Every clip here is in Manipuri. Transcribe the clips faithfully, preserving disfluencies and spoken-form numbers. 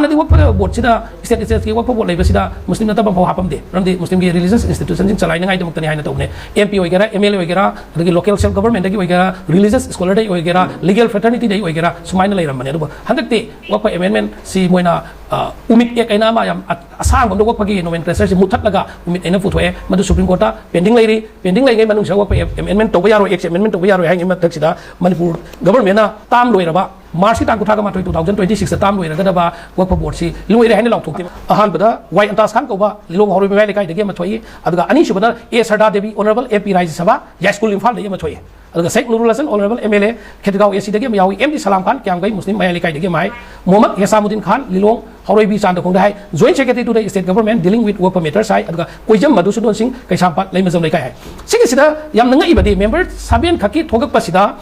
ꯍꯥꯟꯅꯗꯤ ꯋꯛꯐ ꯕꯣꯔꯗꯁꯤꯗ, ꯁ꯭ꯇꯦꯠ ꯁ꯭ꯇꯦꯠꯀꯤ ꯋꯛꯐ ꯕꯣꯔꯗ ꯂꯩꯕꯁꯤꯗ ꯃꯨꯁꯂꯤꯝ ꯅꯠꯇꯕ ꯑꯃꯐꯥꯎ ꯍꯥꯞꯄꯝꯗꯦ꯫ ꯃꯔꯝꯗꯤ ꯃꯨꯁꯂꯤꯝꯒꯤ ꯔꯤꯂꯤꯖꯁ ꯏꯟꯁꯇꯤꯇ꯭ꯌꯨꯁꯟꯁꯤꯡ ꯆꯂꯥꯏꯅꯉꯥꯏꯗꯃꯛꯇꯅꯤ ꯍꯥꯏꯅ ꯇꯧꯕꯅꯦ꯫ ꯑꯦꯝ ꯄꯤ ꯑꯣꯏꯒꯦꯔꯥ, ꯑꯦꯝ ꯑꯦꯜ ꯑꯦ ꯑꯣꯏꯒꯦꯔꯥ, ꯑꯗꯒꯤ ꯂꯣꯀꯦꯜ ꯁꯦꯜꯐ ꯒꯕꯔꯟꯃꯦꯟꯠꯇꯒꯤ ꯑꯣꯏꯒꯦꯔꯥ, ꯔꯤꯂꯤꯖꯁ ꯁ꯭ꯀꯣꯂꯔꯗꯒꯤ ꯑꯣꯏꯒꯦꯔꯥ, ꯂꯤꯒꯦꯜ ꯐ꯭ꯔꯦꯇꯔꯅꯤꯇꯤꯗꯒꯤ ꯑꯣꯏꯒꯦꯔꯥ, ꯁꯨꯃꯥꯏꯅ ꯂꯩꯔꯝꯕꯅꯦ꯫ ꯑꯗꯨꯕꯨ ꯍꯟꯗꯛꯇꯤ ꯋꯛꯐ ꯑꯦꯃꯦꯟꯗꯃꯦꯟꯠꯁꯤ ꯃꯣꯏꯅ, ꯑ, ꯎꯃꯤꯗ ꯑꯦꯛ ꯍꯥꯏꯅ ꯑꯃ ꯌꯥꯝ ꯑ-, ꯑꯁꯥꯡꯕ ꯑꯃꯗ ꯋꯛꯐꯒꯤ ꯅꯣꯃꯦꯟꯀ꯭ꯂꯦꯆꯔꯁꯤ ꯃꯨꯠꯊꯠꯂꯒ ꯎꯃꯤꯗ ꯍꯥꯏꯅ ꯄꯨꯊꯣꯛꯑꯦ꯫ ꯃꯗꯨ ꯁꯨꯄ꯭ꯔꯤꯝ ꯀꯣꯔꯠꯇ ꯄꯦꯟꯗꯤꯡ ꯂꯩꯔꯤ꯫ ꯄꯦꯟꯗꯤꯡ ꯂꯩꯉꯩ ꯃꯅꯨꯡꯁꯤꯗ ꯋꯛꯐ ꯑꯦ-, ꯑꯦꯃꯦꯟꯗꯃꯦꯟꯠ ꯇꯧꯕ ꯌꯥꯔꯣꯏ, ꯑꯦꯛꯁꯦ ꯑꯃꯦꯟꯗꯃꯦꯟꯠ ꯇꯧꯕ ꯌꯥꯔꯣꯏ ꯍꯥꯏꯉꯩ ꯃꯊꯛꯁꯤꯗ ꯃꯅꯤꯄꯨꯔ ꯒꯕꯔꯟꯃꯦꯟꯠꯅ ꯇꯥꯝ ꯂꯣꯏꯔꯕ ꯃꯥꯔꯆꯀꯤ ꯇꯥꯡ ꯀꯨꯟꯊ꯭ꯔꯥꯒ ꯃꯥꯊꯣꯏ, two thousand twenty six ꯇ ꯇꯥꯝ ꯂꯣꯏꯔꯒꯗꯕ ꯋꯛꯐ ꯕꯣꯔꯗꯁꯤ ꯂꯣꯏꯔꯦ ꯍꯥꯏꯅ ꯂꯥꯎꯊꯣꯛꯇꯦ꯫ ꯑꯍꯥꯟꯕꯗ ꯋꯥꯏ ꯑꯟꯇꯥꯖ ꯈꯥꯟ ꯀꯧꯕ ꯂꯤꯂꯣꯡ ꯍꯥꯎꯔꯩ ꯃꯌꯥꯏ ꯂꯩꯀꯥꯏꯗꯒꯤ ꯑꯃ ꯊꯣꯛꯏ, ꯑꯗꯨꯒ ꯑꯅꯤꯁꯨꯕꯗ ꯑꯦ ꯁꯔꯗꯥ ꯗꯦꯕꯤ, ꯑꯣꯅꯔꯦꯕꯜ ꯑꯦꯝ ꯄꯤ ꯔꯥꯏꯖ ꯁꯚꯥ, ꯌꯥꯏꯁ꯭ꯀꯨꯜ ꯏꯝꯐꯥꯜꯗꯒꯤ ꯑꯃ ꯊꯣꯛꯏ, ꯑꯗꯨꯒ ꯁꯦꯈ ꯅꯨꯔꯨꯜ Hasan, honourable M L A, ꯈꯦꯇ꯭ꯔꯤꯒꯥꯎ ꯑꯦ ꯁꯤꯗꯒꯤ ꯑꯃ ꯌꯥꯎꯏ, ꯑꯦꯝ ꯗꯤ ꯁꯂꯥꯝ ꯈꯥꯟ, ꯀ꯭ꯌꯥꯝꯒꯩ ꯃꯨꯁꯂꯤꯝ ꯃꯌꯥꯏ ꯂꯩꯀꯥꯏꯗꯒꯤ ꯑꯃ ꯍꯥꯏ, ꯃꯣꯍꯝꯃꯗ ꯍꯦꯁꯥꯃꯨꯗꯤꯟ ꯈꯥꯟ, ꯂꯤꯂꯣꯡ ꯍꯥꯎꯔꯩꯕꯤ ꯆꯥꯟꯗꯈꯣꯡꯗ ꯍꯥꯏ, joint secretary to the state government dealing with work permit matters ꯍꯥꯏ, ꯑꯗꯨꯒ ꯀꯣꯏꯖꯝ ꯃꯙꯨꯁꯨꯗꯟ ꯁꯤꯡ, ꯀꯩꯁꯥꯝꯄꯥꯠ ꯂꯩꯃꯖꯝ ꯂꯩꯀꯥꯏ ꯍꯥꯏ꯫ ꯁꯤꯒꯤꯁꯤꯗ ꯌꯥꯝꯅ ꯉꯛꯏꯕꯗꯤ ꯃꯦꯝꯕꯔ ꯁꯚꯦꯟ ꯈꯛꯀꯤ ꯊꯣꯛꯂꯛꯄꯁꯤꯗ,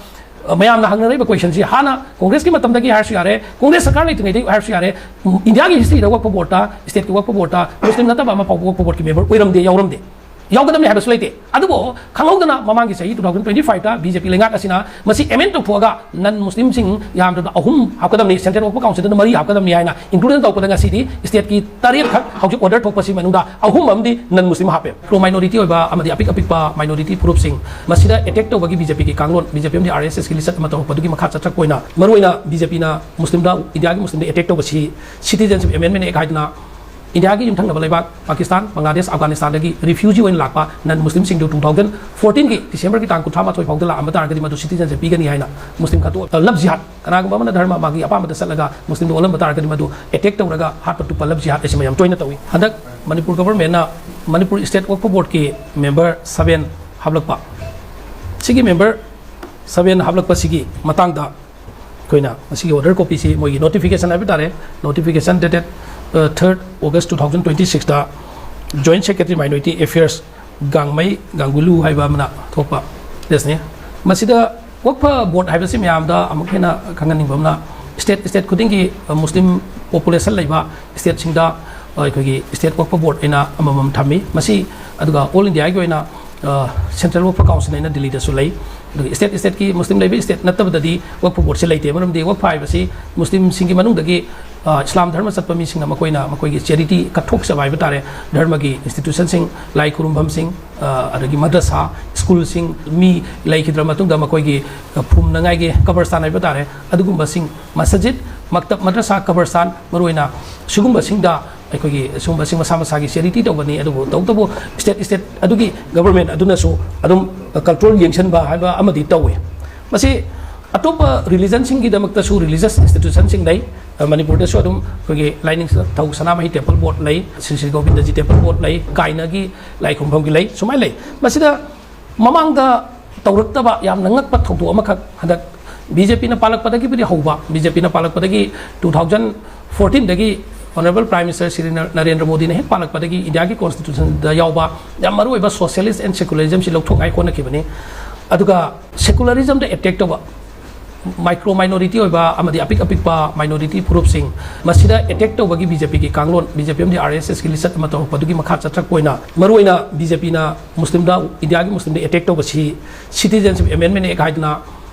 ꯑ, ꯃꯌꯥꯝꯅ ꯍꯪꯅꯔꯤꯕ ꯀꯣꯏꯁꯟꯁꯤ ꯍꯥꯟꯅ ꯀꯣꯡꯒ꯭ꯔꯦꯁꯀꯤ ꯃꯇꯝꯗꯒꯤ ꯍꯥꯏꯔꯁꯨ ꯌꯥꯔꯦ, ꯀꯣꯡꯒ꯭ꯔꯦꯁ ꯁꯔꯀꯥꯔ ꯂꯩꯇ꯭ꯔꯤꯉꯩꯗꯒꯤ ꯍꯥꯏꯔꯁꯨ ꯌꯥꯔꯦ, ꯎꯝ, ꯏꯟꯗꯤꯌꯥꯒꯤ ꯍꯤꯁꯇ꯭ꯔꯤꯗ ꯋꯛꯐ ꯕꯣꯔꯗꯇ, ꯁ꯭ꯇꯦꯠꯀꯤ ꯋꯛꯐ ꯕꯣꯔꯗꯇ ꯃꯨꯁꯂꯤꯝ ꯅꯠꯇꯕ ꯑꯃ ꯐꯥꯎꯕ ꯋꯛꯐ ꯕꯣꯔꯗꯀꯤ ꯃꯦꯝꯕꯔ ꯑꯣꯏꯔꯝꯗꯦ, ꯌꯥꯎꯒꯗꯕꯅꯤ ꯍꯥꯏꯕꯁꯨ ꯂꯩꯇꯦ꯫ ꯑꯗꯨꯕꯨ ꯈꯪꯍꯧꯗꯅ ꯃꯃꯥꯡꯒꯤ ꯆꯍꯤ two thousand twenty five ꯇ ꯕꯤ ꯖꯦ ꯄꯤ ꯂꯩꯉꯥꯛ ꯑꯁꯤꯅ ꯃꯁꯤ ꯑꯦꯃꯦꯟ ꯇꯧꯊꯣꯛꯑꯒ ꯅꯟ ꯃꯨꯁꯂꯤꯝꯁꯤꯡ ꯌꯥꯝꯗ꯭ꯔꯕꯗ ꯑꯍꯨꯝ ꯍꯥꯞꯀꯗꯕꯅꯤ, ꯁꯦꯟꯇ꯭ꯔꯦꯜ ꯋꯛꯐ ꯀꯥꯎꯟꯁꯤꯜꯗꯅ ꯃꯔꯤ ꯍꯥꯞꯀꯗꯕꯅꯤ ꯍꯥꯏꯅ ꯏꯟꯀ꯭ꯂꯨꯗꯦꯁꯟ ꯇꯧꯔꯛꯄꯗ ꯉꯁꯤꯗꯤ ꯁ꯭ꯇꯦꯠꯀꯤ ꯇꯔꯦꯠ ꯈꯛ ꯍꯧꯖꯤꯛ ꯑꯣꯔꯗꯔ ꯊꯣꯛꯄꯁꯤ ꯃꯅꯨꯡꯗ ꯑꯍꯨꯝ ꯑꯃꯗꯤ ꯅꯟ ꯃꯨꯁꯂꯤꯝ ꯍꯥꯞꯄꯦ꯫ ꯄ꯭ꯔꯣ ꯃꯥꯏꯅꯣꯔꯤꯇꯤ ꯑꯣꯏꯕ ꯑꯃꯗꯤ ꯑꯄꯤꯛ ꯑꯄꯤꯛꯄ ꯃꯥꯏꯅꯣꯔꯤꯇꯤ ꯐꯨꯔꯨꯞꯁꯤꯡ ꯃꯁꯤꯗ ꯑꯦꯇꯦꯛ ꯇꯧꯕꯒꯤ ꯕꯤ ꯖꯦ ꯄꯤꯒꯤ ꯀꯥꯡꯂꯣꯟ, ꯕꯤ ꯖꯦ ꯄꯤ ꯑꯃꯗꯤ ꯑꯥꯔ ꯑꯦꯁ ꯑꯦꯁꯀꯤ ꯂꯤꯆꯠ ꯑꯃ ꯇꯧꯔꯛꯄꯗꯨꯒꯤ ꯃꯈꯥ ꯆꯠꯊꯔꯛꯄ ꯑꯣꯏꯅ ꯃꯔꯨꯑꯣꯏꯅ ꯕꯤ ꯖꯦ ꯄꯤꯅ ꯃꯨꯁꯂꯤꯝꯗ, ꯏꯟꯗꯤꯌꯥꯒꯤ ꯃꯨꯁꯂꯤꯝꯗ ꯑꯦꯇꯦꯛ ꯇꯧꯕꯁꯤ ꯁꯤꯇꯤꯖꯦꯟꯁꯤꯞ ꯑꯦꯃꯦꯟꯗꯃꯦꯟ ꯑꯦꯛ ꯍꯥꯏꯗꯅ ꯏꯟꯗꯤꯌꯥꯒꯤ ꯌꯨꯝꯊꯪꯅꯕ ꯂꯩꯕꯥꯛ ꯄꯥꯀꯤꯁꯇꯥꯟ, ꯕꯪꯒ꯭ꯂꯥꯗꯦꯁ, ꯑꯐꯒꯥꯅꯤꯁꯇꯥꯟꯗꯒꯤ ꯔꯤꯐ꯭ꯌꯨꯖꯤ ꯑꯣꯏꯅ ꯂꯥꯛꯄ ꯅꯟ ꯃꯨꯁꯂꯤꯝꯁꯤꯡꯗꯨ two thousand fourteen ꯒꯤ ꯗꯤꯁꯦꯝꯕꯔꯒꯤ ꯇꯥꯡ ꯀꯨꯟꯊ꯭ꯔꯥ ꯃꯥꯊꯣꯏ ꯐꯥꯎꯗ ꯂꯥꯛꯑꯝꯕ ꯇꯥꯔꯒꯗꯤ ꯃꯗꯨ ꯁꯤꯇꯤꯖꯦꯟꯁꯤꯞ ꯄꯤꯒꯅꯤ ꯍꯥꯏꯅ ꯃꯨꯁꯂꯤꯝ ꯈꯟꯗꯣꯛ, ꯂꯚ ꯖꯤꯍꯥꯗ, ꯀꯅꯥꯒꯨꯝꯕ ꯑꯃꯅ ꯙꯔꯃ ꯃꯥꯒꯤ ꯑꯄꯥꯝꯕꯗ ꯆꯠꯂꯒ ꯃꯨꯁꯂꯤꯝꯗ ꯑꯣꯜꯂꯝꯕ ꯇꯥꯔꯒꯗꯤ ꯃꯗꯨ ꯑꯦꯇꯦꯛ ꯇꯧꯔꯒ ꯍꯥꯠꯄ ꯇꯨꯞꯄ ꯂꯚ ꯖꯤꯍꯥꯗ ꯑꯁꯤ ꯃꯌꯥꯝ ꯇꯣꯏꯅ ꯇꯧꯏ꯫ ꯍꯟꯗꯛ ꯃꯅꯤꯄꯨꯔ ꯒꯚꯔꯟꯃꯦꯟꯠꯅ ꯃꯅꯤꯄꯨꯔ ꯁ꯭ꯇꯦꯠ ꯋꯛꯐ ꯕꯣꯔꯗꯀꯤ ꯃꯦꯝꯕꯔ ꯁꯚꯦꯟ ꯍꯥꯞꯂꯛꯄ, ꯁꯤꯒꯤ ꯃꯦꯝꯕꯔ ꯁꯚꯦꯟ ꯍꯥꯞꯂꯛꯄꯁꯤꯒꯤ ꯃꯇꯥꯡꯗ ꯑꯩꯈꯣꯏꯅ ꯃꯁꯤꯒꯤ ꯑꯣꯔꯗꯔ ꯀꯣꯄꯤꯁꯤ ꯃꯣꯏꯒꯤ ꯅꯣꯇꯤꯐꯤꯀꯦꯁꯟ ꯍꯥꯏꯕ ꯇꯥꯔꯦ, ꯅꯣꯇꯤꯐꯤꯀꯦꯁꯟ dated, ꯑ, third August two thousand twenty six ꯇ ꯖꯣꯏꯟꯠ ꯁꯦꯀ꯭ꯔꯦꯇꯔꯤ ꯃꯥꯏꯅꯣꯔꯤꯇꯤ ꯑꯦꯐꯤꯌꯔꯁ ꯒꯥꯡꯃꯩ ꯒꯥꯡꯒꯨꯂꯨ ꯍꯥꯏꯕ ꯑꯃꯅ ꯊꯣꯛꯄ ꯄ꯭ꯔꯦꯁꯅꯤ꯫ ꯃꯁꯤꯗ ꯋꯛꯐ ꯕꯣꯔꯗ ꯍꯥꯏꯕꯁꯤ ꯃꯌꯥꯝꯗ ꯑꯃꯨꯛ ꯍꯦꯟꯅ ꯈꯪꯍꯟꯅꯤꯡꯕ ꯑꯃꯅ, ꯁ꯭ꯇꯦꯠ, ꯁ꯭ꯇꯦꯠ ꯈꯨꯗꯤꯡꯒꯤ, ꯑ, ꯃꯨꯁꯂꯤꯝ ꯄꯣꯄꯨꯂꯦꯁꯟ ꯂꯩꯕ ꯁ꯭ꯇꯦꯠꯁꯤꯡꯗ, ꯑ, ꯑꯩꯈꯣꯏꯒꯤ ꯁ꯭ꯇꯦꯠ ꯋꯛꯐ ꯕꯣꯔꯗ ꯍꯥꯏꯅ ꯑꯃꯃꯝ ꯊꯝꯃꯤ꯫ ꯃꯁꯤ, ꯑꯗꯨꯒ ꯑꯣꯜ ꯏꯟꯗꯤꯌꯥꯒꯤ ꯑꯣꯏꯅ, ꯑ, ꯁꯦꯟꯇ꯭ꯔꯦꯜ ꯋꯛꯐ ꯀꯥꯎꯟꯁꯤꯜ ꯍꯥꯏꯅ ꯗꯤꯜꯂꯤꯗꯁꯨ ꯂꯩ꯫ ꯑꯗꯨꯒ ꯁ꯭ꯇꯦꯠ, ꯁ꯭ꯇꯦꯠꯀꯤ ꯃꯨꯁꯂꯤꯝ ꯂꯩꯕ ꯁ꯭ꯇꯦꯠ ꯅꯠꯇꯕꯗꯗꯤ ꯋꯛꯐ ꯕꯣꯔꯗꯁꯤ ꯂꯩꯇꯦ꯫ ꯃꯔꯝꯗꯤ ꯋꯛꯐ ꯍꯥꯏꯕꯁꯤ ꯃꯨꯁꯂꯤꯝꯁꯤꯡꯒꯤ ꯃꯅꯨꯡꯗꯒꯤ ꯑ, ꯏꯁꯂꯥꯝ ꯙꯔꯃ ꯆꯠꯄ ꯃꯤꯁꯤꯡꯅ ꯃꯈꯣꯏꯅ ꯃꯈꯣꯏꯒꯤ ꯆꯦꯔꯤꯇꯤ ꯀꯠꯊꯣꯛꯆꯕ ꯍꯥꯏꯕ ꯇꯥꯔꯦ, ꯙꯔꯃꯒꯤ ꯏꯟꯁꯇꯤꯇ꯭ꯌꯨꯁꯟꯁꯤꯡ, ꯂꯥꯏ ꯈꯨꯔꯨꯝꯐꯝꯁꯤꯡ, ꯑ, ꯑꯗꯒꯤ ꯃꯗ꯭ꯔꯁꯥ, ꯁ꯭ꯀꯨꯜꯁꯤꯡ, ꯃꯤ ꯂꯩꯈꯤꯗ꯭ꯔ ꯃꯇꯨꯡꯗ ꯃꯈꯣꯏꯒꯤ, ꯑ, ꯐꯨꯝꯅꯉꯥꯏꯒꯤ ꯀꯕꯔꯁꯇꯥꯟ ꯍꯥꯏꯕ ꯇꯥꯔꯦ, ꯑꯗꯨꯒꯨꯝꯕꯁꯤꯡ, ꯃꯁꯖꯤꯗ, ꯃꯛꯇꯕ, ꯃꯗ꯭ꯔꯁꯥ, ꯀꯕꯔꯁꯇꯥꯟ, ꯃꯔꯨꯑꯣꯏꯅ ꯁꯤꯒꯨꯝꯕꯁꯤꯡꯗ ꯑꯩꯈꯣꯏꯒꯤ ꯁꯤꯒꯨꯝꯕꯁꯤꯡ ꯃꯁꯥ ꯃꯁꯥꯒꯤ ꯆꯦꯔꯤꯇꯤ ꯇꯧꯕꯅꯤ꯫ ꯑꯗꯨꯕꯨ ꯇꯧꯕꯇꯕꯨ ꯁ꯭ꯇꯦꯠ ꯁ꯭ꯇꯦꯠ ꯑꯗꯨꯒꯤ ꯒꯕꯔꯃꯦꯟ ꯑꯗꯨꯅꯁꯨ ꯑꯗꯨꯝ ꯀꯟꯇ꯭ꯔꯣꯜ ꯌꯦꯡꯁꯤꯟꯕ ꯍꯥꯏꯕ ꯑꯃꯗꯤ ꯇꯧꯋꯤ꯫ ꯃꯁꯤ ꯑꯇꯣꯞꯄ ꯔꯤꯂꯤꯖꯟꯁꯤꯡꯒꯤꯗꯃꯛꯇꯁꯨ ꯔꯤꯂꯤꯖꯁ ꯏꯟꯁꯇꯤꯇ꯭ꯌꯨꯁꯟꯁꯤꯡ ꯂꯩ꯫ ꯃꯅꯤꯄꯨꯔꯗꯁꯨ ꯑꯗꯨꯝ ꯑꯩꯈꯣꯏꯒꯤ ꯂꯥꯏꯅꯤꯡꯊꯧ ꯁꯅꯥꯃꯍꯤ ꯇꯦꯝꯄꯜ ꯕꯣꯔꯗ ꯂꯩ, ꯁ꯭ꯔꯤ ꯁ꯭ꯔꯤ ꯒꯣꯕꯤꯟꯗꯖꯤ ꯇꯦꯝꯄꯜ ꯕꯣꯔꯗ ꯂꯩ, ꯀꯥꯏꯅꯒꯤ ꯂꯥꯏ ꯈꯨꯔꯨꯝꯐꯝꯒꯤ ꯂꯩ, ꯁꯨꯃꯥꯏꯅ ꯂꯩ꯫ ꯃꯁꯤꯗ ꯃꯃꯥꯡꯗ ꯇꯧꯔꯛꯇꯕ ꯌꯥꯝꯅ ꯉꯛꯄ ꯊꯧꯗꯣꯛ ꯑꯃꯈꯛ ꯍꯟꯗꯛ ꯕꯤ ꯖꯦ ꯄꯤꯅ ꯄꯥꯜꯂꯛꯄꯗꯒꯤꯕꯨꯗꯤ ꯍꯧꯕ, ꯕꯤ ꯖꯦ ꯄꯤꯅ ꯄꯥꯜꯂꯛꯄꯗꯒꯤ ꯇꯨ ꯊꯥꯎꯖꯟ ꯐꯣꯔꯇꯤꯟꯗꯒꯤ ꯑꯣꯅꯔꯦꯕꯜ ꯄ꯭ꯔꯥꯏꯝ ꯃꯤꯅꯤꯁꯇꯔ ꯁ꯭ꯔꯤ ꯅꯔ-, ꯅꯔꯦꯟꯗ꯭ꯔ ꯃꯣꯗꯤꯅ ꯍꯦꯛ ꯄꯥꯜꯂꯛꯄꯗꯒꯤ ꯏꯟꯗꯤꯌꯥꯒꯤ ꯀꯣꯟꯁꯇꯤꯇ꯭ꯌꯨꯁꯟꯗ ꯌꯥꯎꯕ ꯌꯥꯝ ꯃꯔꯨꯑꯣꯏꯕ ꯁꯣꯁꯤꯌꯦꯂꯤꯁ ꯑꯦꯟ ꯁꯦꯀꯨꯂꯔꯤꯖꯝꯁꯤ ꯂꯧꯊꯣꯛꯉꯥꯏ ꯍꯣꯠꯅꯈꯤꯕꯅꯤ꯫ ꯑꯗꯨꯒ ꯁꯦꯀꯨꯂꯔꯤꯖꯝꯗ ꯑꯦꯇꯦꯛ ꯇꯧꯕ, ꯃꯥꯏꯀ꯭ꯔꯣ ꯃꯥꯏꯅꯣꯔꯤꯇꯤ ꯑꯣꯏꯕ ꯑꯃꯗꯤ ꯑꯄꯤꯛ ꯑꯄꯤꯛꯄ ꯃꯥꯏꯅꯣꯔꯤꯇꯤ ꯐꯨꯔꯨꯞꯁꯤꯡ, ꯃꯁꯤꯗ ꯑꯦꯇꯦꯛ ꯇꯧꯕꯒꯤ ꯕꯤ ꯖꯦ ꯄꯤꯒꯤ ꯀꯥꯡꯂꯣꯟ, ꯕꯤ ꯖꯦ ꯄꯤ ꯑꯃꯗꯤ ꯑꯥꯔ ꯑꯦꯁ ꯑꯦꯁꯀꯤ ꯂꯤꯆꯠ ꯑꯃ ꯇꯧꯔꯛꯄꯗꯨꯒꯤ ꯃꯈꯥ ꯆꯠꯊꯔꯛꯄ ꯑꯣꯏꯅ ꯃꯔꯨꯑꯣꯏꯅ ꯕꯤ ꯖꯦ ꯄꯤꯅ ꯃꯨꯁꯂꯤꯝꯗ, ꯏꯟꯗꯤꯌꯥꯒꯤ ꯃꯨꯁꯂꯤꯝꯗ ꯑꯦꯇꯦꯛ ꯇꯧꯕꯁꯤ Citizenship Amendment Act ꯍꯥꯏꯗꯅ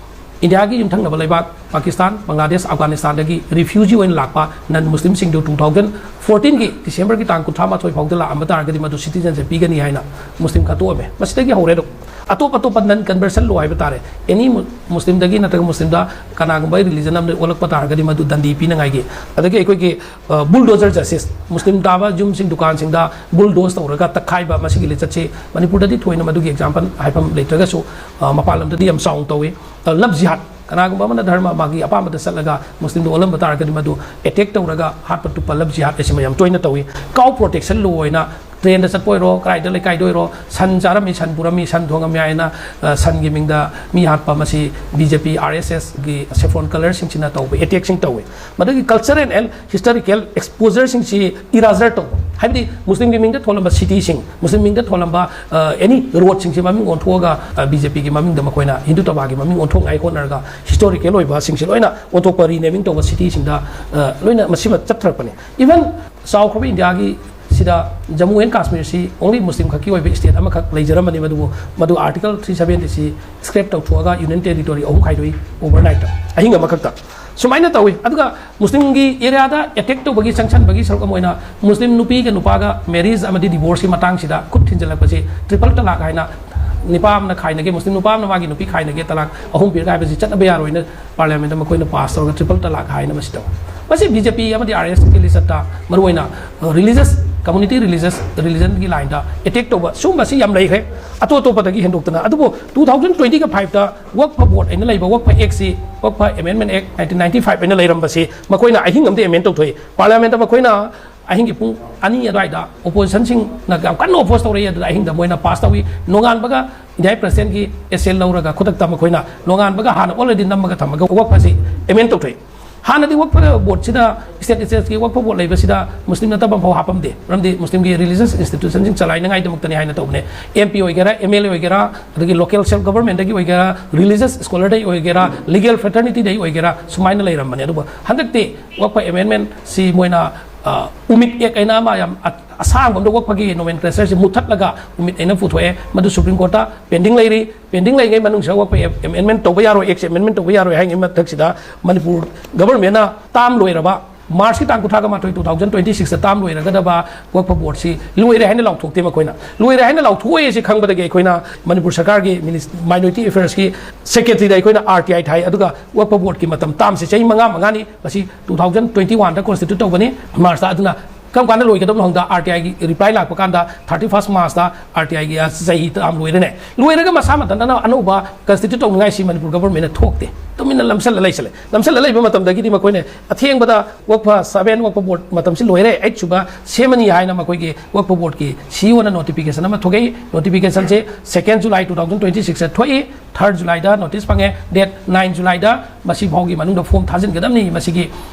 ꯏꯟꯗꯤꯌꯥꯒꯤ ꯌꯨꯝꯊꯪꯅꯕ ꯂꯩꯕꯥꯛ ꯄꯥꯀꯤꯁꯇꯥꯟ, ꯕꯪꯒ꯭ꯂꯥꯗꯦꯁ, ꯑꯐꯒꯥꯅꯤꯁꯇꯥꯟꯗꯒꯤ ꯔꯤꯐ꯭ꯌꯨꯖꯤ ꯑꯣꯏꯅ ꯂꯥꯛꯄ ꯅꯟ ꯃꯨꯁꯂꯤꯝꯁꯤꯡꯗꯨ ꯇꯨ ꯊꯥꯎꯖꯟ ꯐꯣꯔꯇꯤꯟꯒꯤ ꯗꯤꯁꯦꯝꯕꯔꯒꯤ ꯇꯥꯡ ꯀꯨꯟꯊ꯭ꯔꯥ ꯃꯥꯊꯣꯏ ꯐꯥꯎꯗ ꯂꯥꯛꯑꯝꯕ ꯇꯥꯔꯒꯗꯤ ꯃꯗꯨ ꯁꯤꯇꯤꯖꯦꯟꯁꯤꯞ ꯄꯤꯒꯅꯤ ꯍꯥꯏꯅ ꯃꯨꯁꯂꯤꯝ ꯈꯟꯇꯣꯛꯑꯝꯃꯦ꯫ ꯃꯁꯤꯗꯒꯤ ꯍꯧꯔꯦ ꯑꯗꯨꯝ꯫ ꯑꯇꯣꯞ ꯑꯇꯣꯞꯄ ꯅꯟ ꯀꯟꯚꯔꯁꯟ ꯂꯣ ꯍꯥꯏꯕ ꯇꯥꯔꯦ, ꯑꯦꯅꯤ ꯃꯨꯁꯂꯤꯝꯗꯒꯤ ꯅꯠꯇ꯭ꯔꯒ ꯃꯨꯁꯂꯤꯝꯗ ꯀꯅꯥꯒꯨꯝꯕ ꯔꯤꯂꯤꯖꯟ ꯑꯃꯗ ꯑꯣꯜꯂꯛꯄ ꯇꯥꯔꯒꯗꯤ ꯃꯗꯨ ꯗꯟꯗꯤ ꯄꯤꯅꯉꯥꯏꯒꯤ꯫ ꯑꯗꯒꯤ ꯑꯩꯈꯣꯏꯒꯤ, ꯑ, ꯕꯨꯜꯗꯣꯖꯔ ꯖꯁꯇꯤꯁ, ꯃꯨꯁꯂꯤꯝ ꯇꯥꯕ ꯌꯨꯝꯁꯤꯡ, ꯗꯨꯀꯥꯟꯁꯤꯡꯗ ꯕꯨꯜꯗꯣꯁ ꯇꯧꯔꯒ ꯇꯛꯈꯥꯏꯕ, ꯃꯁꯤꯒꯤ ꯂꯤꯆꯠꯁꯤ ꯃꯅꯤꯄꯨꯔꯗꯗꯤ ꯊꯣꯏꯅ ꯃꯗꯨꯒꯤ ꯑꯦꯛꯖꯥꯝꯄꯜ ꯍꯥꯏꯐꯝ ꯂꯩꯇ꯭ꯔꯒꯁꯨ, ꯑ, ꯃꯄꯥꯟ ꯂꯝꯗꯗꯤ ꯌꯥꯝ ꯆꯥꯎꯅ ꯇꯧꯏ꯫ ꯑ, ꯂꯚ ꯖꯤꯍꯥꯗ, ꯀꯅꯥꯒꯨꯝꯕ ꯑꯃꯅ ꯙꯔꯃ ꯃꯥꯒꯤ ꯑꯄꯥꯝꯕꯗ ꯆꯠꯂꯒ ꯃꯨꯁꯂꯤꯝꯗ ꯑꯣꯜꯂꯝꯕ ꯇꯥꯔꯒꯗꯤ ꯃꯗꯨ ꯑꯦꯇꯦꯛ ꯇꯧꯔꯒ ꯍꯥꯠꯄ ꯇꯨꯞꯄ ꯂꯚ ꯖꯤꯍꯥꯗ ꯑꯁꯤ ꯃꯌꯥꯝ ꯇꯣꯏꯅ ꯇꯧꯏ꯫ ꯀꯥꯎ ꯄ꯭ꯔꯣꯇꯦꯛꯁꯟ ꯂꯣ ꯑꯣꯏꯅ ꯇ꯭ꯔꯦꯟꯗ ꯆꯠꯄ ꯑꯣꯏꯔꯣ, ꯀꯗꯥꯏꯗ ꯂꯩꯀꯥꯏꯗ ꯑꯣꯏꯔꯣ, ꯁꯟ ꯆꯥꯔꯝꯃꯤ, ꯁꯟ ꯄꯨꯔꯝꯃꯤ, ꯁꯟ ꯊꯣꯡꯉꯝꯃꯤ ꯍꯥꯏꯅ, ꯑ, ꯁꯟꯒꯤ ꯃꯤꯡꯗ ꯃꯤ ꯍꯥꯠꯄ, ꯃꯁꯤ ꯕꯤ ꯖꯦ ꯄꯤ, ꯑꯥꯔ ꯑꯦꯁ ꯑꯦꯁꯒꯤ ꯁꯦꯐ꯭ꯔꯣꯟ ꯀꯂꯔꯁꯤꯡꯁꯤꯅ ꯇꯧꯕ ꯑꯦꯇꯦꯛꯁꯤꯡ ꯇꯧꯏ꯫ ꯃꯗꯨꯒꯤ ꯀꯜꯆꯔꯦꯜ ꯑꯦꯟ ꯍꯤꯁꯇꯣꯔꯤꯀꯦꯜ ꯑꯦꯛꯁꯄꯣꯖꯔꯁꯤꯡꯁꯤ ꯏꯔꯥꯖꯔ ꯇꯧꯕ, ꯍꯥꯏꯕꯗꯤ ꯃꯨꯁꯂꯤꯝꯒꯤ ꯃꯤꯡꯗ ꯊꯣꯜꯂꯝꯕ ꯁꯤꯇꯤꯁꯤꯡ, ꯃꯨꯁꯂꯤꯝ ꯃꯤꯡꯗ ꯊꯣꯜꯂꯝꯕ, ꯑ, ꯑꯦꯅꯤ ꯔꯣꯗꯁꯤꯡꯁꯤ ꯃꯃꯤꯡ ꯑꯣꯟꯊꯣꯛꯑꯒ, ꯑ, ꯕꯤ ꯖꯦ ꯄꯤꯒꯤ ꯃꯃꯤꯡꯗ ꯃꯈꯣꯏꯅ ꯍꯤꯟꯗꯨꯇꯕꯥꯒꯤ ꯃꯃꯤꯡ ꯑꯣꯟꯊꯣꯛꯅꯉꯥꯏ ꯍꯣꯠꯅꯔꯒ ꯍꯤꯁꯇꯣꯔꯤꯀꯦꯜ ꯑꯣꯏꯕꯁꯤꯡꯁꯤ ꯂꯣꯏꯅ ꯑꯣꯟꯊꯣꯛꯄ, ꯔꯤꯅꯦꯃꯤꯡ ꯇꯧꯕ ꯁꯤꯇꯤꯁꯤꯡꯗ, ꯑ, ꯂꯣꯏꯅ ꯃꯁꯤꯃ ꯆꯠꯊꯔꯛꯄꯅꯤ꯫ ꯏꯚꯟ ꯆꯥꯎꯈ꯭ꯔꯕ ꯏꯟꯗꯤꯌꯥꯒꯤ ꯁꯤꯗ ꯖꯃꯨ ꯑꯦꯟ ꯀꯥꯁꯃꯤꯔꯁꯤ ꯑꯣꯡꯂꯤ ꯃꯨꯁꯂꯤꯝ ꯈꯛꯀꯤ ꯑꯣꯏꯕ ꯁ꯭ꯇꯦꯠ ꯑꯃꯈꯛ ꯂꯩꯖꯔꯝꯕꯅꯤ, ꯃꯗꯨꯕꯨ ꯃꯗꯨ ꯑꯥꯔꯇꯤꯀꯜ ꯊ꯭ꯔꯤ ꯁꯕꯦꯟꯇꯤ ꯁꯤ ꯁ꯭ꯀ꯭ꯔꯦꯞ ꯇꯧꯊꯣꯛꯑꯒ ꯌꯨꯅꯤꯌꯟ ꯇꯦꯔꯤꯇꯣꯔꯤ ꯑꯍꯨꯝ ꯈꯥꯏꯗꯣꯛꯏ ꯑꯣꯚꯔꯅꯥꯏꯠꯇ, ꯑꯍꯤꯡ ꯑꯃꯈꯛꯇ꯫ ꯁꯨꯃꯥꯏꯅ ꯇꯧꯏ꯫ ꯑꯗꯨꯒ ꯃꯨꯁꯂꯤꯝꯒꯤ ꯑꯦꯔꯤꯌꯥꯗ ꯑꯦꯇꯦꯛ ꯇꯧꯕꯒꯤ, ꯆꯪꯁꯟꯕꯒꯤ ꯁꯔꯨꯛ ꯑꯃ ꯑꯣꯏꯅ ꯃꯨꯁꯂꯤꯝ ꯅꯨꯄꯤꯒ ꯅꯨꯄꯥꯒ ꯃꯦꯔꯤꯖ ꯑꯃꯗꯤ ꯗꯤꯚꯣꯔꯁꯀꯤ ꯃꯇꯥꯡꯁꯤꯗ ꯈꯨꯠ ꯊꯤꯟꯖꯤꯜꯂꯛꯄꯁꯤ ꯇ꯭ꯔꯤꯄꯜ ꯇꯂꯥꯛ ꯍꯥꯏꯅ ꯅꯨꯄꯥ ꯑꯃꯅ ꯈꯥꯏꯅꯒꯦ, ꯃꯨꯁꯂꯤꯝ ꯅꯨꯄꯥ ꯑꯃꯅ ꯃꯥꯒꯤ ꯅꯨꯄꯤ ꯈꯥꯏꯅꯒꯦ, ꯇꯂꯥꯛ ꯑꯍꯨꯝ ꯄꯤꯔꯒ ꯍꯥꯏꯕꯁꯤ ꯆꯠꯅꯕ ꯌꯥꯔꯣꯏꯅ ꯄꯥꯔꯂꯤꯌꯥꯃꯦꯟꯗ ꯃꯈꯣꯏꯅ ꯄꯥꯁ ꯇꯧꯔꯒ ꯇ꯭ꯔꯤꯄꯜ ꯇꯂꯥꯛ ꯍꯥꯏꯅ ꯃꯁꯤ ꯇꯧꯏ꯫ ꯃꯁꯤ ꯕꯤ ꯖꯦ ꯄꯤ ꯑꯃꯗꯤ ꯑꯥꯔ ꯑꯦꯁ ꯑꯦꯁꯀꯤ ꯂꯤꯆꯠꯇ ꯃꯔꯨꯑꯣꯏꯅ ꯔꯤꯂꯤꯖꯁ ꯀꯝꯃꯨꯅꯤꯇꯤ, ꯔꯤꯂꯤꯖꯁ ꯔꯤꯂꯤꯖꯟꯒꯤ ꯂꯥꯏꯟꯗ ꯑꯦꯇꯦꯛ ꯇꯧꯕ ꯁꯤꯒꯨꯝꯕꯁꯤ ꯌꯥꯝ ꯂꯩꯈ꯭ꯔꯦ꯫ ꯑꯇꯣꯞ ꯑꯇꯣꯞꯄꯗꯒꯤ ꯍꯦꯟꯗꯣꯛꯇꯅ꯫ ꯑꯗꯨꯕꯨ ꯇꯨ ꯊꯥꯎꯖꯟ ꯇ꯭ꯋꯦꯟꯇꯤꯒ ꯐꯥꯏꯚꯇ ꯋꯛꯐ ꯕꯣꯔꯗ ꯑꯩꯅ ꯂꯩꯕ ꯋꯛꯐ ꯑꯦꯛꯁꯤ, ꯋꯛꯐ ꯑꯦꯃꯦꯟꯃꯦꯟ ꯑꯦꯛ ꯅꯥꯏꯟꯇꯤꯟ ꯅꯥꯏꯟꯇꯤ ꯐꯥꯏꯚ ꯑꯩꯅ ꯂꯩꯔꯝꯕꯁꯤ ꯃꯈꯣꯏꯅ ꯑꯍꯤꯡ ꯑꯃꯗꯤ ꯑꯦꯃꯦꯟ ꯇꯧꯊꯣꯛꯏ꯫ ꯄꯥꯔꯂꯤꯌꯥꯃꯦꯟꯗ ꯃꯈꯣꯏꯅ ꯑꯍꯤꯡꯒꯤ ꯄꯨꯡ ꯑꯅꯤ ꯑꯗꯨꯋꯥꯏꯗ ꯑꯣꯄꯣꯖꯤꯁꯟꯁꯤꯡꯅ ꯌꯥꯝ ꯀꯟꯅ ꯑꯣꯄꯣꯖ ꯇꯧꯔꯛꯏ꯫ ꯑꯗꯨꯗ ꯑꯍꯤꯡꯗ ꯃꯣꯏꯅ ꯄꯥꯁ ꯇꯧꯏ꯫ ꯅꯣꯡꯉꯥꯟꯕꯒ ꯏꯟꯗꯤꯌꯥ ꯄ꯭ꯔꯦꯁꯤꯗꯦꯟꯒꯤ ꯑꯦꯁꯦ ꯂꯧꯔꯒ ꯈꯨꯗꯛꯇ ꯃꯈꯣꯏꯅ ꯅꯣꯡꯉꯥꯟꯕꯒ ꯍꯥꯟꯅ ꯑꯣꯜꯔꯦꯗꯤ ꯅꯝꯃꯒ ꯊꯝꯃꯒ ꯋꯛꯐꯁꯤ ꯑꯦꯃꯦꯟ ꯇꯧꯊꯣꯛꯏ꯫ ꯍꯥꯟꯅꯗꯤ ꯋꯛꯐ ꯕꯣꯔꯗꯁꯤꯗ, ꯁ꯭ꯇꯦꯠ ꯁ꯭ꯇꯦꯠꯀꯤ ꯋꯛꯐ ꯕꯣꯔꯗ ꯂꯩꯕꯁꯤꯗ ꯃꯨꯁꯂꯤꯝ ꯅꯠꯇꯕ ꯑꯃꯐꯥꯎ ꯍꯥꯞꯄꯝꯗꯦ꯫ ꯃꯔꯝꯗꯤ ꯃꯨꯁꯂꯤꯝꯒꯤ ꯔꯤꯂꯤꯖꯁ ꯏꯟꯁꯇꯤꯇ꯭ꯌꯨꯁꯟꯁꯤꯡ ꯆꯂꯥꯏꯅꯉꯥꯏꯗꯃꯛꯇꯅꯤ ꯍꯥꯏꯅ ꯇꯧꯕꯅꯦ꯫ ꯑꯦꯝ ꯄꯤ ꯑꯣꯏꯒꯦꯔꯥ, ꯑꯦꯝ ꯑꯦꯜ ꯑꯦ ꯑꯣꯏꯒꯦꯔꯥ, ꯑꯗꯒꯤ ꯂꯣꯀꯦꯜ ꯁꯦꯜꯐ ꯒꯕꯔꯟꯃꯦꯟꯗꯒꯤ ꯑꯣꯏꯒꯦꯔꯥ, ꯔꯤꯂꯤꯖꯁ ꯁ꯭ꯀꯣꯂꯔꯗꯒꯤ ꯑꯣꯏꯒꯦꯔꯥ, ꯂꯤꯒꯦꯜ ꯐ꯭ꯔꯦꯇꯔꯅꯤꯇꯤꯗꯒꯤ ꯑꯣꯏꯒꯦꯔꯥ, ꯁꯨꯃꯥꯏꯅ ꯂꯩꯔꯝꯕꯅꯦ꯫ ꯑꯗꯨꯕꯨ ꯍꯟꯗꯛꯇꯤ ꯋꯛꯐ ꯑꯦꯃꯦꯟꯃꯦꯟꯁꯤ ꯃꯣꯏꯅ, ꯑ, ꯎꯃꯤꯠ ꯑꯦꯛ ꯍꯥꯏꯅ ꯑꯃ ꯌꯥꯝ ꯑ-, ꯑꯁꯥꯡꯕ ꯑꯃꯗ ꯋꯛꯐꯒꯤ ꯅꯣꯃꯦꯟꯀ꯭ꯂꯦꯆꯔꯁꯤ ꯃꯨꯊꯠꯂꯒ ꯎꯃꯤꯠ ꯍꯥꯏꯅ ꯄꯨꯊꯣꯛꯑꯦ꯫ ꯃꯗꯨ ꯁꯨꯄ꯭ꯔꯤꯝ ꯀꯣꯔꯠꯇ ꯄꯦꯟꯗꯤꯡ ꯂꯩꯔꯤ꯫ ꯄꯦꯟꯗꯤꯡ ꯂꯩꯔꯤꯉꯩ ꯃꯅꯨꯡꯁꯤꯗ ꯋꯛꯐ ꯑꯦ-, ꯑꯦꯃꯦꯟꯃꯦꯟ ꯇꯧꯕ ꯌꯥꯔꯣꯏ, ꯑꯦꯛꯁꯦ ꯑꯦꯃꯦꯟꯃꯦꯟ ꯇꯧꯕ ꯌꯥꯔꯣꯏ ꯍꯥꯏꯔꯤꯉꯩ ꯃꯊꯛꯁꯤꯗ ꯃꯅꯤꯄꯨꯔ ꯒꯕꯔꯟꯃꯦꯟꯅ ꯇꯥꯝ ꯂꯣꯏꯔꯕ ꯃꯥꯔꯆꯀꯤ ꯇꯥꯡ ꯀꯨꯟꯊ꯭ꯔꯥꯒ ꯃꯥꯊꯣꯏ, ꯇꯨ ꯊꯥꯎꯖꯟ ꯇ꯭ꯋꯦꯟꯇꯤ ꯁꯤꯛꯁꯇ ꯇꯥꯝ ꯂꯣꯏꯔꯒꯗꯕ ꯋꯛꯐ ꯕꯣꯔꯗꯁꯤ ꯂꯣꯏꯔꯦ ꯍꯥꯏꯅ ꯂꯥꯎꯊꯣꯛꯇꯦ ꯃꯈꯣꯏꯅ꯫ ꯂꯣꯏꯔꯦ ꯍꯥꯏꯅ ꯂꯥꯎꯊꯣꯛꯑꯣꯏ ꯍꯥꯏꯁꯤ ꯈꯪꯕꯗꯒꯤ ꯑꯩꯈꯣꯏꯅ ꯃꯅꯤꯄꯨꯔ ꯁꯔꯀꯥꯔꯒꯤ ꯃꯥꯏꯅꯣꯔꯤꯇꯤ ꯑꯦꯐꯤꯌꯔꯁꯀꯤ ꯁꯦꯀ꯭ꯔꯦꯇꯔꯤꯗ ꯑꯩꯈꯣꯏꯅ ꯑꯥꯔ ꯇꯤ ꯑꯥꯏ ꯊꯥꯏ꯫ ꯑꯗꯨꯒ ꯋꯛꯐ ꯕꯣꯔꯗꯀꯤ ꯃꯇꯝ, ꯇꯥꯝꯁꯦ ꯆꯍꯤ ꯃꯉꯥ ꯃꯉꯥꯅꯤ꯫ ꯃꯁꯤ ꯇꯨ ꯊꯥꯎꯖꯟ ꯇ꯭ꯋꯦꯟꯇꯤ ꯋꯥꯟꯗ ꯀꯣꯟꯁꯇꯤꯇ꯭ꯌꯨꯠ ꯇꯧꯕꯅꯤ ꯃꯥꯔꯆꯇ꯫ ꯑꯗꯨꯅ ꯀꯔꯝ ꯀꯥꯟꯗ ꯂꯣꯏꯒꯗꯕꯅꯣ ꯍꯪꯗ ꯑꯥꯔ ꯇꯤ ꯑꯥꯏꯒꯤ ꯔꯤꯄ꯭ꯂꯥꯏ ꯂꯥꯛꯄ ꯀꯥꯟꯗ ꯊꯥꯔꯇꯤ ꯐꯥꯔꯁ ꯃꯥꯔꯆꯇ ꯑꯥꯔ ꯇꯤ ꯑꯥꯏꯒꯤ ꯆꯍꯤ ꯇꯥꯝ ꯂꯣꯏꯔꯦꯅꯦ꯫ ꯂꯣꯏꯔꯒ ꯃꯁꯥ ꯃꯊꯟꯇꯅ ꯑꯅꯧꯕ ꯀꯟꯁꯇꯤꯇ꯭ꯌꯨꯠ ꯇꯧꯅꯤꯡꯉꯥꯏꯁꯤ ꯃꯅꯤꯄꯨꯔ ꯒꯕꯔꯟꯃꯦꯟꯅ ꯊꯣꯛꯇꯦ꯫ ꯇꯨꯃꯤꯟꯅ ꯂꯝꯁꯜꯂ ꯂꯩꯁꯜꯂꯦ꯫ ꯂꯝꯁꯜꯂ ꯂꯩꯕ ꯃꯇꯝꯗꯒꯤꯗꯤ ꯃꯈꯣꯏꯅ ꯑꯊꯦꯡꯕꯗ ꯋꯛꯐ ꯁꯚꯦꯟ ꯋꯛꯐ ꯕꯣꯔꯗ ꯃꯇꯝꯁꯤ ꯂꯣꯏꯔꯦ, ꯑꯩꯠ ꯁꯨꯕ ꯁꯦꯝꯃꯅꯤ ꯍꯥꯏꯅ ꯃꯈꯣꯏꯒꯤ ꯋꯛꯐ ꯕꯣꯔꯗꯀꯤ ꯁꯤ ꯏ ꯑꯣꯅ ꯅꯣꯇꯤꯐꯤꯀꯦꯁꯟ ꯑꯃ ꯊꯣꯛꯏ꯫ ꯅꯣꯇꯤꯐꯤꯀꯦꯁꯟꯁꯦ ꯁꯦꯀꯦꯟ ꯖꯨꯂꯥꯏ ꯇꯨ ꯊꯥꯎꯖꯟ ꯇ꯭ꯋꯦꯟꯇꯤ ꯁꯤꯛꯁꯇ ꯊꯣꯛꯏ꯫ ꯊꯥꯔꯠ ꯖꯨꯂꯥꯏꯗ ꯅꯣꯇꯤꯁ ꯐꯪꯉꯦ꯫ ꯗꯦꯠ ꯅꯥꯏꯟ ꯖꯨꯂꯥꯏꯗ ꯃꯁꯤ ꯐꯥꯎꯒꯤ ꯃꯅꯨꯡꯗ ꯐꯣꯝ ꯊꯥꯖꯤꯟꯒꯗꯕꯅꯤ ꯃꯁꯤꯒꯤ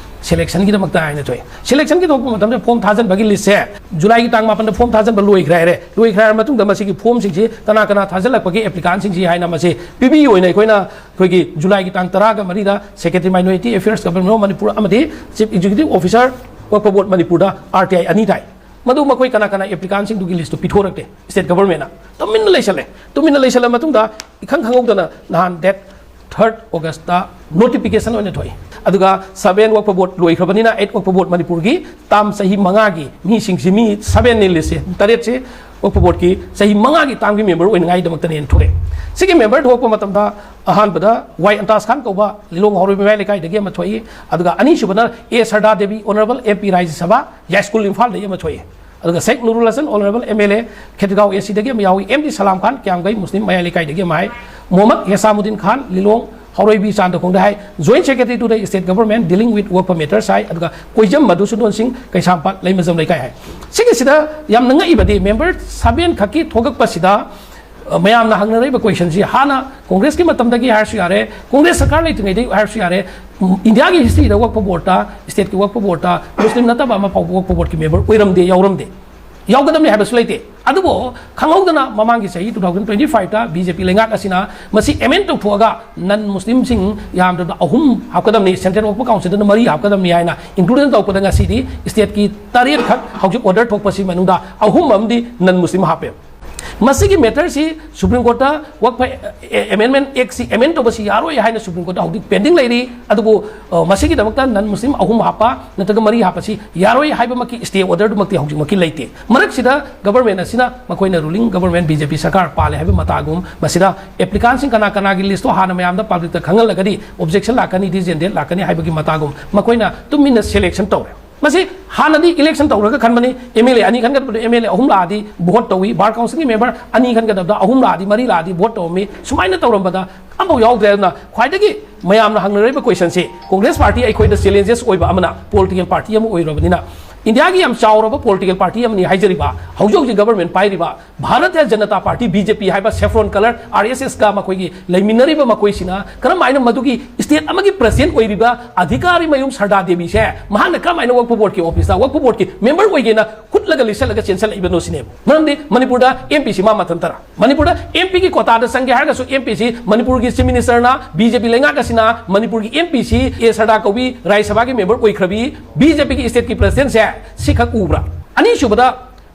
ꯁꯦꯂꯦꯛꯁꯟꯒꯤꯗꯃꯛꯇ ꯍꯥꯏꯅ ꯊꯣꯛꯑꯦ꯫ ꯁꯦꯂꯦꯛꯁꯟꯒꯤ ꯊꯣꯛꯄ ꯃꯇꯝꯗ ꯐꯣꯝ ꯊꯥꯖꯤꯟꯕꯒꯤ ꯂꯤꯁꯁꯦ ꯖꯨꯂꯥꯏꯒꯤ ꯇꯥꯡ ꯃꯥꯄꯟꯗ ꯐꯣꯝ ꯊꯥꯖꯤꯟꯕ ꯂꯣꯏꯈ꯭ꯔꯦ ꯍꯥꯏꯔꯦ꯫ ꯂꯣꯏꯈ꯭ꯔꯦ ꯍꯥꯏꯔ ꯃꯇꯨꯡꯗ ꯃꯁꯤꯒꯤ ꯐꯣꯝꯁꯤꯡꯁꯤ ꯀꯅꯥ ꯀꯅꯥ ꯊꯥꯖꯤꯜꯂꯛꯄꯒꯦ ꯑꯦꯄ꯭ꯂꯤꯀꯥꯟꯁꯤꯡꯁꯤ ꯍꯥꯏꯅ ꯃꯁꯤ ꯄꯤꯕꯤꯌꯨ ꯍꯥꯏꯅ ꯑꯩꯈꯣꯏꯅ ꯑꯩꯈꯣꯏꯒꯤ ꯖꯨꯂꯥꯏꯒꯤ ꯇꯥꯡ ꯇꯔꯥꯒ ꯃꯔꯤꯗ secretary minority affairs government of Manipur ꯑꯃꯗꯤ chief executive officer Waqf board ꯃꯅꯤꯄꯨꯔꯗ ꯑꯥꯔ ꯇꯤ ꯑꯥꯏ ꯑꯅꯤ ꯊꯥꯏ꯫ ꯃꯗꯨ ꯃꯈꯣꯏ ꯀꯅꯥ ꯀꯅꯥ ꯑꯦꯄ꯭ꯂꯤꯀꯥꯟꯁꯤꯡꯗꯨꯒꯤ ꯂꯤꯁꯇꯨ ꯄꯤꯊꯣꯔꯛꯇꯦ ꯁ꯭ꯇꯦꯠ ꯒꯕꯔꯅꯃꯦꯟꯅ꯫ ꯇꯨꯃꯤꯟꯅ ꯂꯩꯁꯜꯂꯦ꯫ ꯇꯨꯃꯤꯟꯅ ꯂꯩꯁꯜꯂ ꯃꯇꯨꯡꯗ ꯏꯈꯪ ꯈꯪꯍꯧꯗꯅ ꯅꯍꯥꯟ ꯗꯦꯠ ꯊꯥꯔꯠ ꯑꯣꯒꯁꯇ ꯅꯣꯇꯤꯐꯤꯀꯦꯁꯟ ꯑꯣꯏꯅ ꯊꯣꯛꯏ꯫ ꯑꯗꯨꯒ ꯁꯚꯦꯟ ꯋꯛꯐ ꯕꯣꯔꯗ ꯂꯣꯏꯈ꯭ꯔꯕꯅꯤꯅ ꯑꯩꯠ ꯋꯛꯐ ꯕꯣꯔꯗ ꯃꯅꯤꯄꯨꯔꯒꯤ ꯇꯥꯝ ꯆꯍꯤ ꯃꯉꯥꯒꯤ ꯃꯤꯁꯤꯡꯁꯤ, ꯃꯤ ꯁꯚꯦꯟꯅꯤ ꯂꯤꯁꯁꯦ, ꯇꯔꯦꯠꯁꯦ ꯋꯛꯐ ꯕꯣꯔꯗꯀꯤ ꯆꯍꯤ ꯃꯉꯥꯒꯤ ꯇꯥꯝꯒꯤ ꯃꯦꯝꯕꯔ ꯑꯣꯏꯅꯉꯥꯏꯗꯃꯛꯇꯅꯦꯅ ꯊꯣꯛꯑꯦ꯫ ꯁꯤꯒꯤ ꯃꯦꯝꯕꯔ ꯊꯣꯛꯄ ꯃꯇꯝꯗ ꯑꯍꯥꯟꯕꯗ ꯋꯥꯏ ꯑꯟꯇꯥꯖ ꯈꯥꯟ ꯀꯧꯕ ꯂꯤꯂꯣꯡ ꯍꯥꯎꯔꯩ ꯃꯌꯥꯏ ꯂꯩꯀꯥꯏꯗꯒꯤ ꯑꯃ ꯊꯣꯛꯏ꯫ ꯑꯗꯨꯒ ꯑꯅꯤꯁꯨꯕꯅ ꯑꯦ ꯁꯔꯗꯥ ꯗꯦꯕꯤ, ꯑꯣꯅꯔꯦꯕꯜ ꯑꯦꯝ ꯄꯤ ꯔꯥꯖ꯭ꯌ ꯁꯚꯥ, ꯌꯥꯏꯁ꯭ꯀꯨꯜ ꯏꯝꯐꯥꯜꯗꯒꯤ ꯑꯃ ꯊꯣꯛꯏ꯫ ꯑꯗꯨꯒ ꯁꯦꯈ ꯅꯨꯔꯨꯜ Hasan, honourable M L A ꯈꯦꯇ꯭ꯔꯤꯒꯥꯎ ꯑꯦ ꯁꯤꯗꯒꯤ ꯑꯃ ꯌꯥꯎꯏ꯫ ꯑꯦꯝ ꯗꯤ ꯁꯂꯥꯝ ꯈꯥꯟ, ꯀ꯭ꯌꯥꯝꯒꯩ ꯃꯨꯁꯂꯤꯝ ꯃꯌꯥꯏ ꯂꯩꯀꯥꯏꯗꯒꯤ ꯑꯃ ꯍꯥꯏ꯫ ꯃꯣꯍꯝꯃꯗ ꯍꯦꯁꯥꯃꯨꯗꯤꯟ ꯈꯥꯟ, ꯂꯤꯂꯣꯡ ꯍꯥꯎꯔꯩ ꯕꯤꯔꯆꯥꯟꯗ ꯈꯣꯡꯗ ꯍꯥꯏ꯫ Joint Secretary to the State Government dealing with work matters ꯍꯥꯏ꯫ ꯑꯗꯨꯒ ꯀꯣꯏꯖꯝ ꯃꯙꯨꯁꯨꯗꯟ ꯁꯤꯡ, ꯀꯩꯁꯥꯝꯄꯥꯠ ꯂꯩꯃꯖꯝ ꯂꯩꯀꯥꯏ ꯍꯥꯏ꯫ ꯁꯤꯒꯤꯁꯤꯗ ꯌꯥꯝꯅ ꯉꯛꯏꯕꯗꯤ ꯃꯦꯝꯕꯔ ꯁꯚꯦꯟ ꯈꯛꯀꯤ ꯊꯣꯛꯂꯛꯄꯁꯤꯗ, ꯑ, ꯃꯌꯥꯝꯅ ꯍꯪꯅꯔꯤꯕ ꯀꯣꯏꯁꯟꯁꯤ ꯍꯥꯟꯅ ꯀꯣꯡꯒ꯭ꯔꯦꯁꯀꯤ ꯃꯇꯝꯗꯒꯤ ꯍꯥꯏꯔꯁꯨ ꯌꯥꯔꯦ, ꯀꯣꯡꯒ꯭ꯔꯦꯁ ꯁꯔꯀꯥꯔ ꯂꯩꯇ꯭ꯔꯤꯉꯩꯗꯒꯤ ꯍꯥꯏꯔꯁꯨ ꯌꯥꯔꯦ, ꯎꯝ, ꯏꯟꯗꯤꯌꯥꯒꯤ ꯍꯤꯁꯇ꯭ꯔꯤꯗ ꯋꯛꯐ ꯕꯣꯔꯗꯇ, ꯁ꯭ꯇꯦꯠꯀꯤ ꯋꯛꯐ ꯕꯣꯔꯗꯇ ꯃꯨꯁꯂꯤꯝ ꯅꯠꯇꯕ ꯑꯃ ꯐꯥꯎꯕ ꯋꯛꯐ ꯕꯣꯔꯗꯀꯤ ꯃꯦꯝꯕꯔ ꯑꯣꯏꯔꯝꯗꯦ, ꯌꯥꯎꯔꯝꯗꯦ, ꯌꯥꯎꯒꯗꯕꯅꯤ ꯍꯥꯏꯕꯁꯨ ꯂꯩꯇꯦ꯫ ꯑꯗꯨꯕꯨ ꯈꯪꯍꯧꯗꯅ ꯃꯃꯥꯡꯒꯤ ꯆꯍꯤ ꯇꯨ ꯊꯥꯎꯖꯟ ꯇ꯭ꯋꯦꯟꯇꯤ ꯐꯥꯏꯚꯇ ꯕꯤ ꯖꯦ ꯄꯤ ꯂꯩꯉꯥꯛ ꯑꯁꯤꯅ ꯃꯁꯤ ꯑꯦꯃꯦꯟ ꯇꯧꯊꯣꯛꯑꯒ ꯅꯟ ꯃꯨꯁꯂꯤꯝꯁꯤꯡ ꯌꯥꯝꯗ꯭ꯔꯕꯗ ꯑꯍꯨꯝ ꯍꯥꯞꯀꯗꯕꯅꯤ, ꯁꯦꯟꯇ꯭ꯔꯦꯜ ꯋꯛꯐ ꯀꯥꯎꯟꯁꯤꯜꯗꯅ ꯃꯔꯤ ꯍꯥꯞꯀꯗꯕꯅꯤ ꯍꯥꯏꯅ ꯏꯟꯀ꯭ꯂꯨꯖꯟ ꯇꯧꯔꯛꯄꯗ ꯉꯁꯤꯗꯤ ꯁ꯭ꯇꯦꯠꯀꯤ ꯇꯔꯦꯠꯈꯛ ꯍꯧꯖꯤꯛ ꯑꯣꯔꯗꯔ ꯊꯣꯛꯄꯁꯤ ꯃꯅꯨꯡꯗ ꯑꯍꯨꯝ ꯑꯃꯗꯤ ꯅꯟ ꯃꯨꯁꯂꯤꯝ ꯍꯥꯞꯄꯦ꯫ ꯃꯁꯤꯒꯤ ꯃꯦꯇꯔꯁꯤ ꯁꯨꯄ꯭ꯔꯤꯝ ꯀꯣꯔꯠꯇ ꯋꯛꯐ ꯑꯦꯃꯦꯟꯃꯦꯟ ꯑꯦꯛꯁꯤ ꯑꯦꯃꯦꯟ ꯇꯧꯕꯁꯤ ꯌꯥꯔꯣꯏ ꯍꯥꯏꯅ ꯁꯨꯄ꯭ꯔꯤꯝ ꯀꯣꯔꯠꯇ ꯍꯧꯖꯤꯛ ꯄꯦꯟꯗꯤꯡ ꯂꯩꯔꯤ꯫ ꯑꯗꯨꯕꯨ, ꯑ, ꯃꯁꯤꯒꯤꯗꯃꯛꯇ ꯅꯟ ꯃꯨꯁꯂꯤꯝ ꯑꯍꯨꯝ ꯍꯥꯞꯄ ꯅꯠꯇ꯭ꯔꯒ ꯃꯔꯤ ꯍꯥꯞꯄꯁꯤ ꯌꯥꯔꯣꯏ ꯍꯥꯏꯕꯃꯛꯀꯤ ꯁ꯭ꯇꯦ ꯑꯣꯔꯗꯔꯗꯨꯃꯛꯇꯤ ꯍꯧꯖꯤꯛꯃꯛꯀꯤ ꯂꯩꯇꯦ꯫ ꯃꯔꯛꯁꯤꯗ ꯒꯕꯔꯃꯦꯟ ꯑꯁꯤꯅ ꯃꯈꯣꯏꯅ ꯔꯨꯂꯤꯡ ꯒꯕꯔꯃꯦꯟ ꯕꯤ ꯖꯦ ꯄꯤ ꯁꯔꯀꯥꯔ ꯄꯥꯜꯂꯦ ꯍꯥꯏꯕ ꯃꯇꯥꯒꯨꯝ, ꯃꯁꯤꯗ ꯑꯦꯄ꯭ꯂꯤꯀꯥꯟꯁꯤꯡ ꯀꯅꯥ ꯀꯅꯥꯒꯤ ꯂꯤꯁꯇꯣ ꯍꯥꯟꯅ ꯃꯌꯥꯝꯗ ꯄꯕ꯭ꯂꯤꯛꯇ ꯈꯪꯍꯜꯂꯒꯗꯤ ꯑꯣꯕꯖꯦꯛꯁꯟ ꯂꯥꯛꯀꯅꯤ, ꯗꯤꯁꯦꯟꯗꯦꯠ ꯂꯥꯛꯀꯅꯤ ꯍꯥꯏꯕꯒꯤ ꯃꯇꯥꯒꯨꯝ ꯃꯈꯣꯏꯅ ꯇꯨꯃꯤꯟꯅ ꯁꯦꯂꯦꯛꯁꯟ ꯇꯧꯔꯦ꯫ ꯃꯁꯤ ꯍꯥꯟꯅꯗꯤ ꯏꯂꯦꯛꯁꯟ ꯇꯧꯔꯒ ꯈꯟꯕꯅꯤ, ꯑꯦꯝ ꯑꯦꯜ ꯑꯦ ꯑꯅꯤ ꯈꯟꯒꯠꯄꯗ ꯑꯦꯝ ꯑꯦꯜ ꯑꯦ ꯑꯍꯨꯝ ꯂꯥꯛꯑꯗꯤ ꯚꯣꯠ ꯇꯧꯏ, ꯕꯥꯔ ꯀꯥꯎꯟꯁꯤꯜꯒꯤ ꯃꯦꯝꯕꯔ ꯑꯅꯤ ꯈꯟꯒꯗꯕꯗ ꯑꯍꯨꯝ ꯂꯥꯛꯑꯗꯤ ꯃꯔꯤ ꯂꯥꯛꯑꯗꯤ ꯚꯣꯠ ꯇꯧꯔꯝꯃꯤ꯫ ꯁꯨꯃꯥꯏꯅ ꯇꯧꯔꯝꯕꯗ ꯑꯃꯐꯥꯎ ꯌꯥꯎꯗ꯭ꯔꯦ꯫ ꯑꯗꯨꯅ ꯈ꯭ꯋꯥꯏꯗꯒꯤ ꯃꯌꯥꯝꯅ ꯍꯪꯅꯔꯤꯕ ꯀꯣꯏꯁꯟꯁꯤ, ꯀꯣꯡꯒ꯭ꯔꯦꯁ ꯄꯥꯔꯇꯤ ꯑꯩꯈꯣꯏꯗ ꯆꯦꯂꯦꯟꯖꯦꯁ ꯑꯣꯏꯕ ꯑꯃꯅ ꯄꯣꯂꯤꯇꯤꯀꯦꯜ ꯄꯥꯔꯇꯤ ꯑꯃ ꯑꯣꯏꯔꯕꯅꯤꯅ, ꯏꯟꯗꯤꯌꯥꯒꯤ ꯌꯥꯝ ꯆꯥꯎꯔꯕ ꯄꯣꯂꯤꯇꯤꯀꯦꯜ ꯄꯥꯔꯇꯤ ꯑꯃꯅꯤ ꯍꯥꯏꯖꯔꯤꯕ ꯍꯧꯖꯤꯛ ꯍꯧꯖꯤꯛ ꯒꯕꯔꯃꯦꯟ ꯄꯥꯏꯔꯤꯕ Bharatiya Janata party, B J ꯄꯤ ꯍꯥꯏꯕ ꯁꯦꯐ꯭ꯔꯣꯟ ꯀꯂꯔ ꯑꯥꯔ ꯑꯦꯁ ꯑꯦꯁꯀ ꯃꯈꯣꯏꯒꯤ ꯂꯩꯃꯤꯟꯅꯔꯤꯕ ꯃꯈꯣꯏꯁꯤꯅ ꯀꯔꯝ ꯍꯥꯏꯅ ꯃꯗꯨꯒꯤ ꯁ꯭ꯇꯦꯠ ꯑꯃꯒꯤ ꯄ꯭ꯔꯁꯤꯗꯦꯟꯠ ꯑꯣꯏꯔꯤꯕ ꯑꯙꯤꯀꯥꯔꯤ ꯃꯌꯨꯝ ꯁꯔꯗꯥ ꯗꯦꯕꯤꯁꯦ ꯃꯍꯥꯛꯅ ꯀꯔꯝ ꯍꯥꯏꯅ ꯋꯛꯐ ꯕꯣꯔꯗꯀꯤ ꯑꯣꯐꯤꯁꯇ ꯋꯛꯐ ꯕꯣꯔꯗꯀꯤ ꯃꯦꯝꯕꯔ ꯑꯣꯏꯒꯦꯅ ꯍꯨꯠꯂꯒ ꯂꯤꯠꯁꯜꯂꯒ ꯆꯦꯟꯁꯜꯂꯛꯏꯕꯅꯣ ꯁꯤꯅꯦꯕ꯫ ꯃꯔꯝꯗꯤ ꯃꯅꯤꯄꯨꯔꯗ ꯑꯦꯝ ꯄꯤꯁꯤ ꯃꯥ ꯃꯊꯟꯇꯔ? ꯃꯅꯤꯄꯨꯔꯗ ꯑꯦꯝ ꯄꯤꯒꯤ ꯀꯣꯇꯥꯗ ꯆꯪꯒꯦ ꯍꯥꯏꯔꯒꯁꯨ ꯑꯦꯝ ꯄꯤꯁꯤ ꯃꯅꯤꯄꯨꯔꯒꯤ ꯆꯤꯐ ꯃꯤꯅꯤꯁꯇꯔꯅ, ꯕꯤ ꯖꯦ ꯄꯤ ꯂꯩꯉꯥꯛ ꯑꯁꯤꯅ ꯃꯅꯤꯄꯨꯔꯒꯤ ꯑꯦꯝ ꯄꯤꯁꯤ ꯑꯦ ꯁꯔꯗꯥ ꯀꯧꯕꯤ ꯔꯥꯖ꯭ꯌ ꯁꯚꯥꯒꯤ ꯃꯦꯝꯕꯔ ꯑꯣꯏꯈ꯭ꯔꯕꯤ, ꯕꯤ ꯖꯦ ꯄꯤꯒꯤ ꯁ꯭ꯇꯦꯠꯀꯤ ꯄ꯭ꯔꯁꯤꯗꯦꯟꯠꯁꯦ ꯁꯤꯈꯛ ꯎꯕ꯭ꯔꯥ? ꯑꯅꯤꯁꯨꯕꯗ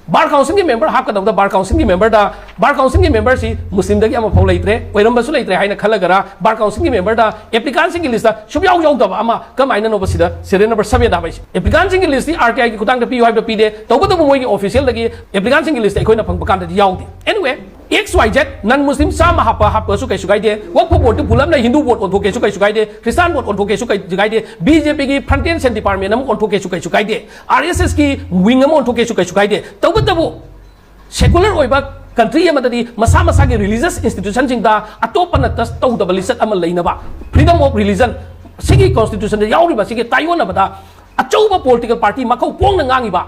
ꯕꯥꯔ ꯀꯥꯎꯟꯁꯤꯜꯒꯤ ꯃꯦꯝꯕꯔ ꯍꯥꯞꯀꯗꯧꯗ ꯕꯥꯔ ꯀꯥꯎꯟꯁꯤꯜꯒꯤ ꯃꯦꯝꯕꯔꯗ, ꯕꯥꯔ ꯀꯥꯎꯟꯁꯤꯜꯒꯤ ꯃꯦꯝꯕꯔꯁꯤ ꯃꯨꯁꯂꯤꯝꯗꯒꯤ ꯑꯃꯐꯥꯎ ꯂꯩꯇ꯭ꯔꯦ, ꯑꯣꯏꯔꯝꯕꯁꯨ ꯂꯩꯇ꯭ꯔꯦ ꯍꯥꯏꯅ ꯈꯜꯂꯒꯔ ꯕꯥꯔ ꯀꯥꯎꯟꯁꯤꯜꯒꯤ ꯃꯦꯝꯕꯔꯗ ꯑꯦꯄ꯭ꯂꯤꯀꯥꯟꯁꯤꯡꯒꯤ ꯂꯤꯁꯇ ꯁꯨꯡꯌꯥꯎ ꯌꯥꯎꯗꯕ ꯑꯃ ꯀꯃꯥꯏꯅꯅꯣꯕ ꯁꯤꯗ ꯁꯤꯔꯤꯌꯦꯜ ꯅꯝꯕꯔ ꯁꯚꯦꯟꯗ ꯍꯥꯞꯄꯛꯏꯁꯦ? ꯑꯦꯄ꯭ꯂꯤꯀꯥꯟꯁꯤꯡꯒꯤ ꯂꯤꯁꯇꯤ ꯑꯥꯔ ꯇꯤ ꯑꯥꯏꯒꯤ ꯈꯨꯊꯥꯡꯗ ꯄꯤꯌꯨ ꯍꯥꯏꯕꯗ ꯄꯤꯗꯦ, ꯇꯧꯕꯇꯕꯨ ꯃꯣꯏꯒꯤ ꯑꯣꯐꯤꯁꯤꯌꯦꯜꯗꯒꯤ ꯑꯦꯄ꯭ꯂꯤꯀꯥꯟꯁꯤꯡꯒꯤ ꯂꯤꯁꯇ ꯑꯩꯈꯣꯏꯅ ꯐꯪꯕ ꯀꯥꯟꯗꯗꯤ ꯌꯥꯎꯗꯦ꯫ Anyway, ꯑꯦꯛꯁ ꯋꯥꯏ ꯖꯦꯠ ꯅꯟ ꯃꯨꯁꯂꯤꯝ ꯆꯥꯝꯃ ꯍꯥꯞꯄ ꯍꯥꯞꯄꯁꯨ ꯀꯩꯁꯨ ꯀꯥꯏꯗꯦ, ꯋꯛꯐ ꯕꯣꯔꯗꯇꯨ ꯄꯨꯂꯞꯅ ꯍꯤꯟꯗꯨ ꯕꯣꯔꯗ ꯑꯣꯟꯊꯣꯛꯀꯦꯁꯨ ꯀꯩꯁꯨ ꯀꯥꯏꯗꯦ, ꯈ꯭ꯔꯤꯁꯇꯥꯟ ꯕꯣꯔꯗ ꯑꯣꯟꯊꯣꯛꯀꯦꯁꯨ ꯀꯩꯁꯨ ꯀꯥꯏꯗꯦ, ꯕꯤ ꯖꯦ ꯄꯤꯒꯤ ꯐ꯭ꯔꯟꯇꯦꯟ ꯁꯦꯟ ꯗꯤꯄꯥꯔꯠꯃꯦꯟ ꯑꯃ ꯑꯣꯟꯊꯣꯛꯀꯦꯁꯨ ꯀꯩꯁꯨ ꯀꯥꯏꯗꯦ, ꯑꯥꯔ ꯑꯦꯁ ꯑꯦꯁꯀꯤ ꯋꯤꯡ ꯑꯃ ꯑꯣꯟꯊꯣꯛꯀꯦꯁꯨ ꯀꯩꯁꯨ ꯀꯥꯏꯗꯦ꯫ ꯇꯧꯕꯇꯕꯨ ꯁꯦꯀꯨꯂꯔ ꯑꯣꯏꯕ ꯀꯟꯇ꯭ꯔꯤ ꯑꯃꯗꯗꯤ ꯃꯁꯥ ꯃꯁꯥꯒꯤ ꯔꯤꯂꯤꯖꯁ ꯏꯟꯁꯇꯤꯇ꯭ꯌꯨꯁꯟꯁꯤꯡꯗ ꯑꯇꯣꯞꯄꯅ ꯇꯆ ꯇꯧꯗꯕ ꯂꯤꯆꯠ ꯑꯃ ꯂꯩꯅꯕ, ꯐ꯭ꯔꯤꯗꯝ ꯑꯣꯐ ꯔꯤꯂꯤꯖꯟ, ꯁꯤꯒꯤ ꯀꯣꯟꯁꯇꯤꯇ꯭ꯌꯨꯁꯟꯗ ꯌꯥꯎꯔꯤꯕ ꯁꯤꯒꯤ ꯇꯥꯏꯑꯣꯟꯅꯕꯗ ꯑꯆꯧꯕ ꯄꯣꯂꯤꯇꯤꯀꯦꯜ ꯄꯥꯔꯇꯤ ꯃꯈꯧ ꯄꯣꯡꯅ ꯉꯥꯡꯉꯤꯕ,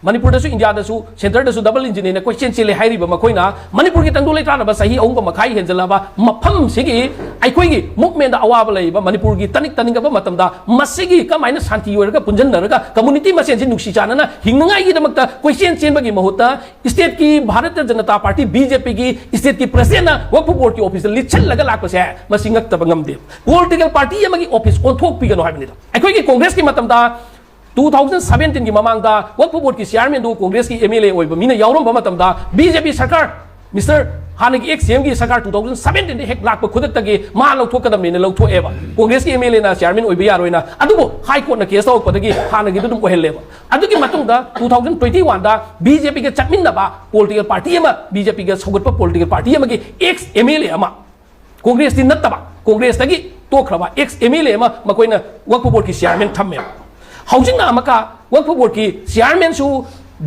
ꯃꯅꯤꯄꯨꯔꯗꯁꯨ ꯏꯟꯗꯤꯌꯥꯗꯁꯨ ꯁꯦꯟꯇꯔꯗꯁꯨ ꯗꯕꯜ ꯏꯟꯖꯤꯟ ꯑꯅ ꯀꯣꯏꯆꯦꯟ ꯆꯦꯜꯂꯦ ꯍꯥꯏꯔꯤꯕ ꯃꯈꯣꯏꯅ ꯃꯅꯤꯄꯨꯔꯒꯤ ꯇꯪꯗꯨ ꯂꯩꯇꯥꯅꯕ ꯆꯍꯤ ꯑꯍꯨꯝꯒ ꯃꯈꯥꯏ ꯍꯦꯟꯖꯜꯂꯕ ꯃꯐꯝꯁꯤꯒꯤ ꯑꯩꯈꯣꯏꯒꯤ ꯃꯨꯞꯃꯦꯟꯗ ꯑꯋꯥꯕ ꯂꯩꯔꯤꯕ ꯃꯅꯤꯄꯨꯔꯒꯤ ꯇꯅꯤꯛ ꯇꯅꯤꯛꯂꯕ ꯃꯇꯝꯗ ꯃꯁꯤꯒꯤ ꯀꯃꯥꯏꯅ ꯁꯥꯟꯇꯤ ꯑꯣꯏꯔꯒ ꯄꯨꯟꯁꯤꯟꯅꯔꯒ ꯀꯝꯃꯨꯅꯤꯇꯤ ꯃꯁꯦꯟꯁꯤ ꯅꯨꯡꯁꯤ ꯆꯥꯟꯅꯅ ꯍꯤꯡꯅꯉꯥꯏꯒꯤꯗꯃꯛꯇ ꯀꯣꯏꯆꯦꯟ ꯆꯦꯟꯕꯒꯤ ꯃꯍꯨꯠꯇ ꯁ꯭ꯇꯦꯠꯀꯤ Bharatiya Janata party, B J ꯄꯤꯒꯤ ꯁ꯭ꯇꯦꯠꯀꯤ ꯄ꯭ꯔꯁꯤꯗꯦꯟꯅ ꯋꯛꯐ ꯕꯣꯔꯗꯀꯤ ꯑꯣꯐꯤꯁꯇ ꯂꯤꯠꯁꯤꯜꯂꯒ ꯂꯥꯛꯄꯁꯦ ꯃꯁꯤ ꯉꯛꯇꯕ ꯉꯝꯗꯦ꯫ ꯄꯣꯂꯤꯇꯤꯀꯦꯜ ꯄꯥꯔꯇꯤ ꯑꯃꯒꯤ ꯑꯣꯐꯤꯁ ꯑꯣꯟꯊꯣꯛꯄꯤꯒꯅꯨ ꯍꯥꯏꯕꯅꯤꯗ꯫ ꯑꯩꯈꯣꯏꯒꯤ ꯀꯣꯡꯒ꯭ꯔꯦꯁꯀꯤ ꯃꯇꯝꯗ ꯇꯨ ꯊꯥꯎꯖꯟ ꯁꯕꯦꯟꯇꯤꯟꯒꯤ ꯃꯃꯥꯡꯗ ꯋꯛꯐ ꯕꯣꯔꯗꯀꯤ ꯆꯤꯌꯥꯔꯃꯦꯟꯗꯨ ꯀꯣꯡꯒ꯭ꯔꯦꯁꯀꯤ ꯑꯦꯝ ꯑꯦꯜ ꯑꯦ ꯑꯣꯏꯕ ꯃꯤꯅ ꯌꯥꯎꯔꯝꯕ ꯃꯇꯝꯗ ꯕꯤ ꯖꯦ ꯄꯤ ꯁꯔꯀꯥꯔ, ꯃꯤꯁꯇꯔ ꯍꯥꯟꯅꯒꯤ ꯑꯦꯛꯁ ꯁꯤ ꯑꯦꯝꯒꯤ ꯁꯔꯀꯥꯔ ꯇꯨ ꯊꯥꯎꯖꯟ ꯁꯕꯦꯟꯇꯤꯟꯗ ꯍꯦꯛ ꯂꯥꯛꯄ ꯈꯨꯗꯛꯇꯒꯤ ꯃꯥ ꯂꯧꯊꯣꯛꯀꯗꯕꯅꯤꯅ ꯂꯧꯊꯣꯛꯑꯦꯕ, ꯀꯣꯡꯒ꯭ꯔꯦꯁꯀꯤ ꯑꯦꯝ ꯑꯦꯜ ꯑꯦꯅ ꯆꯤꯌꯥꯔꯃꯦꯟ ꯑꯣꯏꯕ ꯌꯥꯔꯣꯏꯅ꯫ ꯑꯗꯨꯕꯨ ꯍꯥꯏ ꯀꯣꯔꯠꯅ ꯀꯦꯁ ꯇꯧꯔꯛꯄꯗꯒꯤ ꯍꯥꯟꯅꯒꯤꯗꯨ ꯑꯗꯨꯝ ꯑꯣꯏꯍꯜꯂꯦꯕ꯫ ꯑꯗꯨꯒꯤ ꯃꯇꯨꯡꯗ ꯇꯨ ꯊꯥꯎꯖꯟ ꯇ꯭ꯋꯦꯟꯇꯤ ꯋꯥꯟꯗ ꯕꯤ ꯖꯦ ꯄꯤꯒ ꯆꯠꯃꯤꯟꯅꯕ ꯄꯣꯂꯤꯇꯤꯀꯦꯜ ꯄꯥꯔꯇꯤ ꯑꯃ, ꯕꯤ ꯖꯦ ꯄꯤꯒ ꯁꯧꯒꯠꯄ ꯄꯣꯂꯤꯇꯤꯀꯦꯜ ꯄꯥꯔꯇꯤ ꯑꯃꯒꯤ ꯑꯦꯛꯁ ꯑꯦꯝ ꯑꯦꯜ ꯑꯦ ꯑꯃ, ꯀꯣꯡꯒ꯭ꯔꯦꯁꯇꯤ ꯅꯠꯇꯕ, ꯀꯣꯡꯒ꯭ꯔꯦꯁꯇꯒꯤ ꯇꯣꯛꯈ꯭ꯔꯕ ꯑꯦꯛꯁ ꯑꯦꯝ ꯑꯦꯜ ꯑꯦ ꯑꯃ ꯃꯈꯣꯏꯅ ꯋꯛꯐ ꯕꯣꯔꯗꯀꯤ ꯆꯤꯌꯥꯔꯃꯦꯟ ꯊꯝꯃꯦꯕ꯫ ꯍꯧꯖꯤꯛꯅ ꯑꯃꯨꯛꯀ ꯋꯛꯐ ꯕꯣꯔꯗꯀꯤ ꯆꯤꯌꯥꯔꯃꯦꯟꯁꯨ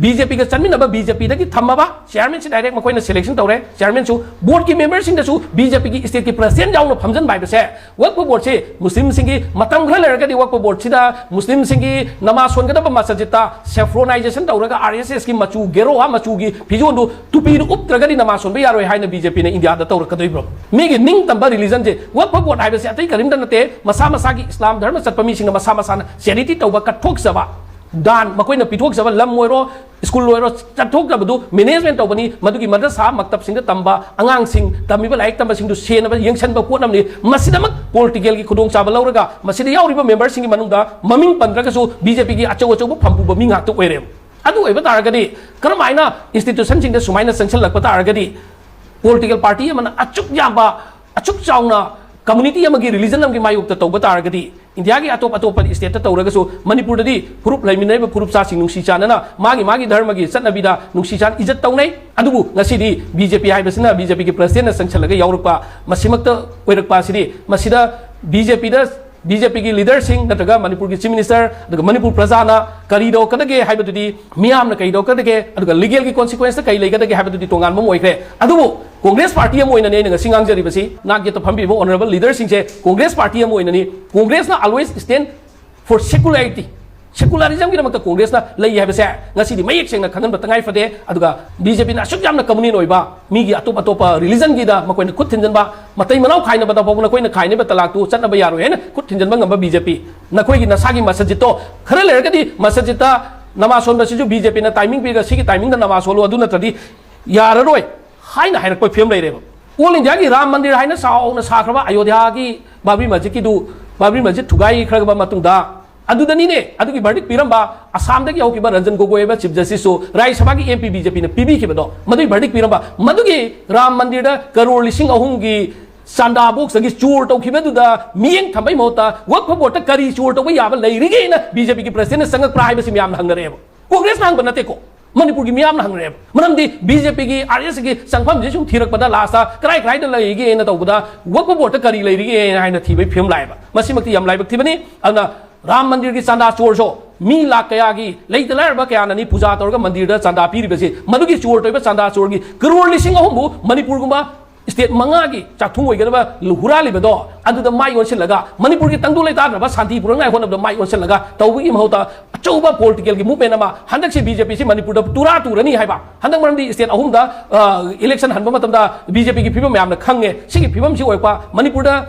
ꯕꯤ ꯖꯦ ꯄꯤꯒ ꯆꯠꯃꯤꯟꯅꯕ, ꯕꯤ ꯖꯦ ꯄꯤꯗꯒꯤ ꯊꯝꯃꯕ ꯆꯤꯌꯥꯔꯃꯦꯟꯁꯤ ꯗꯥꯏꯔꯦꯛ ꯃꯈꯣꯏꯅ ꯁꯦꯂꯦꯛꯁꯟ ꯇꯧꯔꯦ꯫ ꯆꯤꯌꯥꯔꯃꯦꯟꯁꯨ ꯕꯣꯔꯗꯀꯤ ꯃꯦꯝꯕꯔꯁꯤꯡꯗꯁꯨ ꯕꯤ ꯖꯦ ꯄꯤꯒꯤ ꯁ꯭ꯇꯦꯠꯀꯤ ꯄ꯭ꯔꯁꯤꯗꯦꯟ ꯌꯥꯎꯅ ꯐꯝꯖꯤꯟꯕ ꯍꯥꯏꯕꯁꯦ ꯋꯛꯐ ꯕꯣꯔꯗꯁꯤ ꯃꯨꯁꯂꯤꯝꯁꯤꯡꯒꯤ, ꯃꯇꯝ ꯈꯔ ꯂꯩꯔꯒꯗꯤ ꯋꯛꯐ ꯕꯣꯔꯗꯁꯤꯗ ꯃꯨꯁꯂꯤꯝꯁꯤꯡꯒꯤ ꯅꯃꯥꯖ ꯁꯣꯟꯒꯗꯕ ꯃꯁꯖꯤꯠꯇ ꯁꯦꯐ꯭ꯔꯣꯅꯥꯏꯖꯦꯁꯟ ꯇꯧꯔꯒ ꯑꯥꯔ ꯑꯦꯁ ꯑꯦꯁꯀꯤ ꯃꯆꯨ, ꯒꯦꯔꯣꯋꯥ ꯃꯆꯨꯒꯤ ꯐꯤꯖꯣꯜꯗꯨ, ꯇꯨꯄꯤꯗꯨ ꯎꯞꯇ꯭ꯔꯒꯗꯤ ꯅꯃꯥꯖ ꯁꯣꯟꯕ ꯌꯥꯔꯣꯏ ꯍꯥꯏꯅ ꯕꯤ ꯖꯦ ꯄꯤꯅ ꯏꯟꯗꯤꯌꯥꯗ ꯇꯧꯔꯛꯀꯗꯣꯔꯤꯕ꯭ꯔꯣ? ꯃꯤꯒꯤ ꯅꯤꯡꯇꯝꯕ ꯔꯤꯂꯤꯖꯟꯁꯦ, ꯋꯛꯐ ꯕꯣꯔꯗ ꯍꯥꯏꯕꯁꯦ ꯑꯇꯩ ꯀꯔꯤꯝꯇ ꯅꯠꯇꯦ, ꯃꯁꯥ ꯃꯁꯥꯒꯤ ꯏꯁꯂꯥꯝ ꯙꯔꯃ ꯆꯠꯄ ꯃꯤꯁꯤꯡꯅ ꯃꯁꯥ ꯃꯁꯥꯅ ꯆꯦꯔꯤꯇꯤ ꯇꯧꯕ, ꯀꯠꯊꯣꯛꯆꯕ, ꯗꯥꯟ ꯃꯈꯣꯏꯅ ꯄꯤꯊꯣꯛꯆꯕ, ꯂꯝ ꯑꯣꯏꯔꯣ, ꯁ꯭ꯀꯨꯜ ꯑꯣꯏꯔꯣ, ꯆꯠꯊꯣꯛꯆꯕꯗꯨ ꯃꯦꯅꯦꯖꯃꯦꯟ ꯇꯧꯕꯅꯤ꯫ ꯃꯗꯨꯒꯤ ꯃꯗ꯭ꯔꯁꯥ ꯃꯛꯇꯕꯁꯤꯡꯗ ꯇꯝꯕ ꯑꯉꯥꯡꯁꯤꯡ, ꯇꯝꯃꯤꯕ ꯂꯥꯏꯔꯤꯛ ꯇꯝꯕꯁꯤꯡꯗꯨ ꯁꯦꯟꯅꯕ, ꯌꯦꯡꯁꯤꯟꯕ ꯄꯣꯠ ꯑꯃꯅꯤ꯫ ꯃꯁꯤꯗꯃꯛ ꯄꯣꯂꯤꯇꯤꯀꯦꯜꯒꯤ ꯈꯨꯗꯣꯡꯆꯥꯕ ꯂꯧꯔꯒ ꯃꯁꯤꯗ ꯌꯥꯎꯔꯤꯕ ꯃꯦꯝꯕꯔꯁꯤꯡꯒꯤ ꯃꯅꯨꯡꯗ ꯃꯃꯤꯡ ꯄꯟꯗ꯭ꯔꯒꯁꯨ ꯕꯤ ꯖꯦ ꯄꯤꯒꯤ ꯑꯆꯧ ꯑꯆꯧꯕ ꯐꯝ ꯄꯨꯕ ꯃꯤ ꯉꯥꯛꯇ ꯑꯣꯏꯔꯦꯕ꯫ ꯑꯗꯨ ꯑꯣꯏꯕ ꯇꯥꯔꯒꯗꯤ, ꯀꯔꯝꯍꯥꯏꯅ institutionꯁꯤꯡꯗ ꯁꯨꯃꯥꯏꯅ ꯆꯪꯁꯤꯜꯂꯛꯄ ꯇꯥꯔꯒꯗꯤ, political party ꯑꯃꯅ ꯑꯁꯨꯛ ꯌꯥꯝꯕ, ꯑꯁꯨꯛ ꯆꯥꯎꯅ community ꯑꯃꯒꯤ, religion ꯑꯃꯒꯤ ꯃꯥꯌꯣꯛꯇ ꯇꯧꯕ ꯇꯥꯔꯒꯗꯤ, ꯏꯟꯗꯤꯌꯥꯒꯤ ꯑꯇꯣꯞ ꯑꯇꯣꯞꯄ stateꯇ ꯇꯧꯔꯒꯁꯨ, ꯃꯅꯤꯄꯨꯔꯗꯗꯤ ꯐꯨꯔꯨꯞ ꯂꯩꯃꯤꯟꯅꯔꯤꯕ ꯐꯨꯔꯨꯞꯆꯥꯁꯤꯡ ꯅꯨꯡꯁꯤ ꯆꯥꯟꯅꯅ ꯃꯥꯒꯤ ꯃꯥꯒꯤ ꯙꯔꯃꯒꯤ ꯆꯠꯅꯕꯤꯗ ꯅꯨꯡꯁꯤ ꯆꯥꯟ ꯏꯖꯠ ꯇꯧꯅꯩ꯫ ꯑꯗꯨꯕꯨ ꯉꯁꯤꯗꯤ BJP ꯍꯥꯏꯕꯁꯤꯅ, BJPꯒꯤ presidentꯅ ꯆꯪꯁꯤꯜꯂꯒ ꯌꯥꯎꯔꯛꯄ, ꯃꯁꯤꯃꯛꯇ ꯑꯣꯏꯔꯛꯄ ꯑꯁꯤꯗꯤ, ꯃꯁꯤꯗ BJPꯗ, BJPꯒꯤ leaderꯁꯤꯡ ꯅꯠꯇ꯭ꯔꯒ ꯃꯅꯤꯄꯨꯔꯒꯤ chief minister, ꯑꯗꯨꯒ ꯃꯅꯤꯄꯨꯔ ꯄ꯭ꯔꯖꯥꯅ ꯀꯔꯤ ꯇꯧꯔꯛꯀꯗꯒꯦ ꯍꯥꯏꯕꯗꯨꯗꯤ, ꯃꯤꯌꯥꯝꯅ ꯀꯔꯤ ꯇꯧꯔꯛꯀꯗꯒꯦ, ꯑꯗꯨꯒ legalꯒꯤ consequenceꯇ ꯀꯔꯤ ꯂꯩꯒꯗꯒꯦ ꯍꯥꯏꯕꯗꯨꯗꯤ ꯇꯣꯉꯥꯟꯕ ꯑꯃ ꯑꯣꯏꯈ꯭ꯔꯦ꯫ ꯑꯗꯨꯕꯨ Congress party ꯑꯃ ꯑꯣꯏꯅꯅꯤ ꯑꯩꯅ ꯉꯁꯤ ꯉꯥꯡꯖꯔꯤꯕꯁꯤ, ꯅꯥꯛ ꯌꯦꯠꯇ ꯐꯝꯕꯤꯕ honourable leaderꯁꯤꯡꯁꯦ, Congress party ꯑꯃ ꯑꯣꯏꯅꯅꯤ꯫ Congressꯅ always stand for secularity, secularismꯒꯤꯗꯃꯛꯇ Congressꯅ ꯂꯩ ꯍꯥꯏꯕꯁꯦ ꯉꯁꯤꯗꯤ ꯃꯌꯦꯛ ꯁꯦꯡꯅ ꯈꯪꯍꯟꯕ ꯇꯉꯥꯏ ꯐꯗꯦ꯫ ꯑꯗꯨꯒ BJPꯅ ꯑꯁꯨꯛ ꯌꯥꯝꯅ communal ꯑꯣꯏꯕ, ꯃꯤꯒꯤ ꯑꯇꯣꯞ ꯑꯇꯣꯞꯄ religionꯒꯤꯗ ꯃꯈꯣꯏꯅ ꯈꯨꯠ ꯊꯤꯟꯖꯤꯟꯕ, ꯃꯇꯩ ꯃꯅꯥꯎ ꯈꯥꯏꯅꯕꯗ ꯐꯥꯎꯕ ꯅꯈꯣꯏꯅ ꯈꯥꯏꯅꯕ ꯇꯂꯥꯛꯇꯨ ꯆꯠꯅꯕ ꯌꯥꯔꯣꯏ ꯍꯥꯏꯅ ꯈꯨꯠ ꯊꯤꯟꯖꯤꯟꯕ ꯉꯝꯕ BJP, ꯅꯈꯣꯏꯒꯤ ꯅꯁꯥꯒꯤ ꯃꯁꯖꯤꯠꯇꯣ, ꯈꯔ ꯂꯩꯔꯒꯗꯤ ꯃꯁꯖꯤꯠꯇ ꯅꯃꯥꯖ ꯁꯣꯟꯕꯁꯤꯁꯨ BJPꯅ timing ꯄꯤꯔꯒ, "ꯁꯤꯒꯤ timingꯗ ꯅꯃꯥꯖ ꯁꯣꯜꯂꯨ, ꯑꯗꯨ ꯅꯠꯇ꯭ꯔꯗꯤ ꯌꯥꯔꯔꯣꯏ" ꯍꯥꯏꯅ ꯍꯥꯏꯔꯛꯄ ꯐꯤꯕꯝ ꯂꯩꯔꯦꯕ꯫ All Indiaꯒꯤ ꯔꯥꯝ ꯃꯟꯗꯤꯔ ꯍꯥꯏꯅ ꯆꯥꯎꯅ ꯁꯥꯈ꯭ꯔꯕ ꯑꯌꯣꯙ꯭ꯌꯥꯒꯤ ꯕꯥꯕ꯭ꯔꯤ ꯃꯁꯖꯤꯠꯀꯤꯗꯨ, ꯕꯥꯕ꯭ꯔꯤ ꯃꯁꯖꯤꯠ ꯊꯨꯒꯥꯏꯈ꯭ꯔꯕ ꯃꯇꯨꯡꯗ, ꯑꯗꯨꯗꯅꯤꯅꯦ, ꯑꯗꯨꯒꯤ verdict ꯄꯤꯔꯝꯕ ꯑꯁꯥꯝꯗꯒꯤ ꯍꯧꯈꯤꯕ ꯔꯟꯖꯟ ꯒꯣꯒꯣꯏ ꯍꯥꯏꯕ chief justiceꯁꯨ ꯔꯥꯖ꯭ꯌ ꯁꯚꯥꯒꯤ MP BJPꯅ ꯄꯤꯕꯤꯈꯤꯕꯗꯣ, ꯃꯗꯨꯒꯤ verdict ꯄꯤꯔꯝꯕ, ꯃꯗꯨꯒꯤ ꯔꯥꯝ ꯃꯟꯗꯤꯔꯗ ꯀꯔꯣꯔ ꯂꯤꯁꯤꯡ ꯑꯍꯨꯝꯒꯤ ꯆꯥꯟꯗꯥ boxꯇꯒꯤ ꯆꯣꯔ ꯇꯧꯈꯤꯕꯗꯨꯗ ꯃꯤꯠꯌꯦꯡ ꯊꯝꯕꯩ ꯃꯍꯨꯠꯇ ꯋꯛꯐ boardꯇ ꯀꯔꯤ ꯆꯣꯔ ꯇꯧꯕ ꯌꯥꯕ ꯂꯩꯔꯤꯒꯦꯅ BJPꯒꯤ presidentꯅ ꯆꯪꯉꯛꯄ꯭ꯔꯥ ꯍꯥꯏꯕꯁꯤ ꯃꯌꯥꯝꯅ ꯍꯪꯅꯔꯛꯑꯦꯕ꯫ Congressꯅ ꯍꯪꯕ ꯅꯠꯇꯦꯀꯣ, ꯃꯅꯤꯄꯨꯔꯒꯤ ꯃꯤꯌꯥꯝꯅ ꯍꯪꯅꯔꯦꯕ꯫ ꯃꯔꯝꯗꯤ BJPꯒꯤ, RSSꯒꯤ ꯆꯪꯐꯝꯁꯤ ꯁꯨꯝ ꯊꯤꯔꯛꯄꯗ, lastꯇ ꯀꯔꯥꯏ ꯀꯔꯥꯏꯗ ꯂꯩꯒꯦꯅ ꯇꯧꯕꯗ, ꯋꯛꯐ boardꯇ ꯀꯔꯤ ꯂꯩꯔꯤꯒꯦ ꯍꯥꯏꯅ ꯊꯤꯕꯒꯤ ꯐꯤꯕꯝ ꯂꯥꯛꯑꯦꯕ꯫ ꯃꯁꯤꯃꯛꯇꯤ ꯌꯥꯝ ꯂꯥꯏꯕꯛ ꯊꯤꯕꯅꯤ꯫ ꯑꯗꯨꯅ ꯔꯥꯝ ꯃꯟꯗꯤꯔꯒꯤ ꯆꯥꯟꯗꯥ ꯆꯣꯔꯁꯨ, ꯃꯤ ꯂꯥꯛ ꯀꯌꯥꯒꯤ, ꯂꯩꯇ ꯂꯥꯏꯔꯕ ꯀꯌꯥꯅꯅꯤ ꯄꯨꯖꯥ ꯇꯧꯔꯒ ꯃꯟꯗꯤꯔꯗ ꯆꯥꯟꯗꯥ ꯄꯤꯔꯤꯕꯁꯤ, ꯃꯗꯨꯒꯤ ꯆꯣꯔ ꯇꯧꯔꯤꯕ ꯆꯥꯟꯗꯥ ꯆꯣꯔꯒꯤ ꯀꯔꯣꯔ ꯂꯤꯁꯤꯡ ꯑꯍꯨꯝꯕꯨ ꯃꯅꯤꯄꯨꯔꯒꯨꯝꯕ state ꯃꯉꯥꯒꯤ ꯆꯥꯛꯊꯨꯡ ꯑꯣꯏꯒꯗꯕ ꯍꯨꯔꯥꯜꯂꯤꯕꯗꯣ, ꯑꯗꯨꯗ ꯃꯥꯏ ꯑꯣꯟꯁꯤꯜꯂꯒ, ꯃꯅꯤꯄꯨꯔꯒꯤ ꯇꯪꯗꯨ ꯂꯩꯇꯥꯗꯅꯕ ꯁꯥꯟꯇꯤ ꯄꯨꯔꯛꯅꯉꯥꯏ ꯍꯣꯠꯅꯕꯗ ꯃꯥꯏ ꯑꯣꯟꯁꯤꯜꯂꯒ ꯇꯧꯕꯒꯤ ꯃꯍꯨꯠꯇ, ꯑꯆꯧꯕ political ꯒꯤ movement ꯑꯃ ꯍꯟꯗꯛꯁꯤ BJPꯁꯤ ꯃꯅꯤꯄꯨꯔꯗ ꯇꯨꯔꯥ ꯇꯨꯔꯅꯤ ꯍꯥꯏꯕ꯫ ꯍꯟꯗꯛ ꯃꯔꯝꯗꯤ state ꯑꯍꯨꯝꯗ, ꯑ, election ꯍꯟꯕ ꯃꯇꯝꯗ BJPꯒꯤ ꯐꯤꯕꯝ ꯃꯌꯥꯝꯅ ꯈꯪꯉꯦ꯫ ꯁꯤꯒꯤ ꯐꯤꯕꯝꯁꯤ ꯑꯣꯏꯔꯛꯄ, ꯃꯅꯤꯄꯨꯔꯗ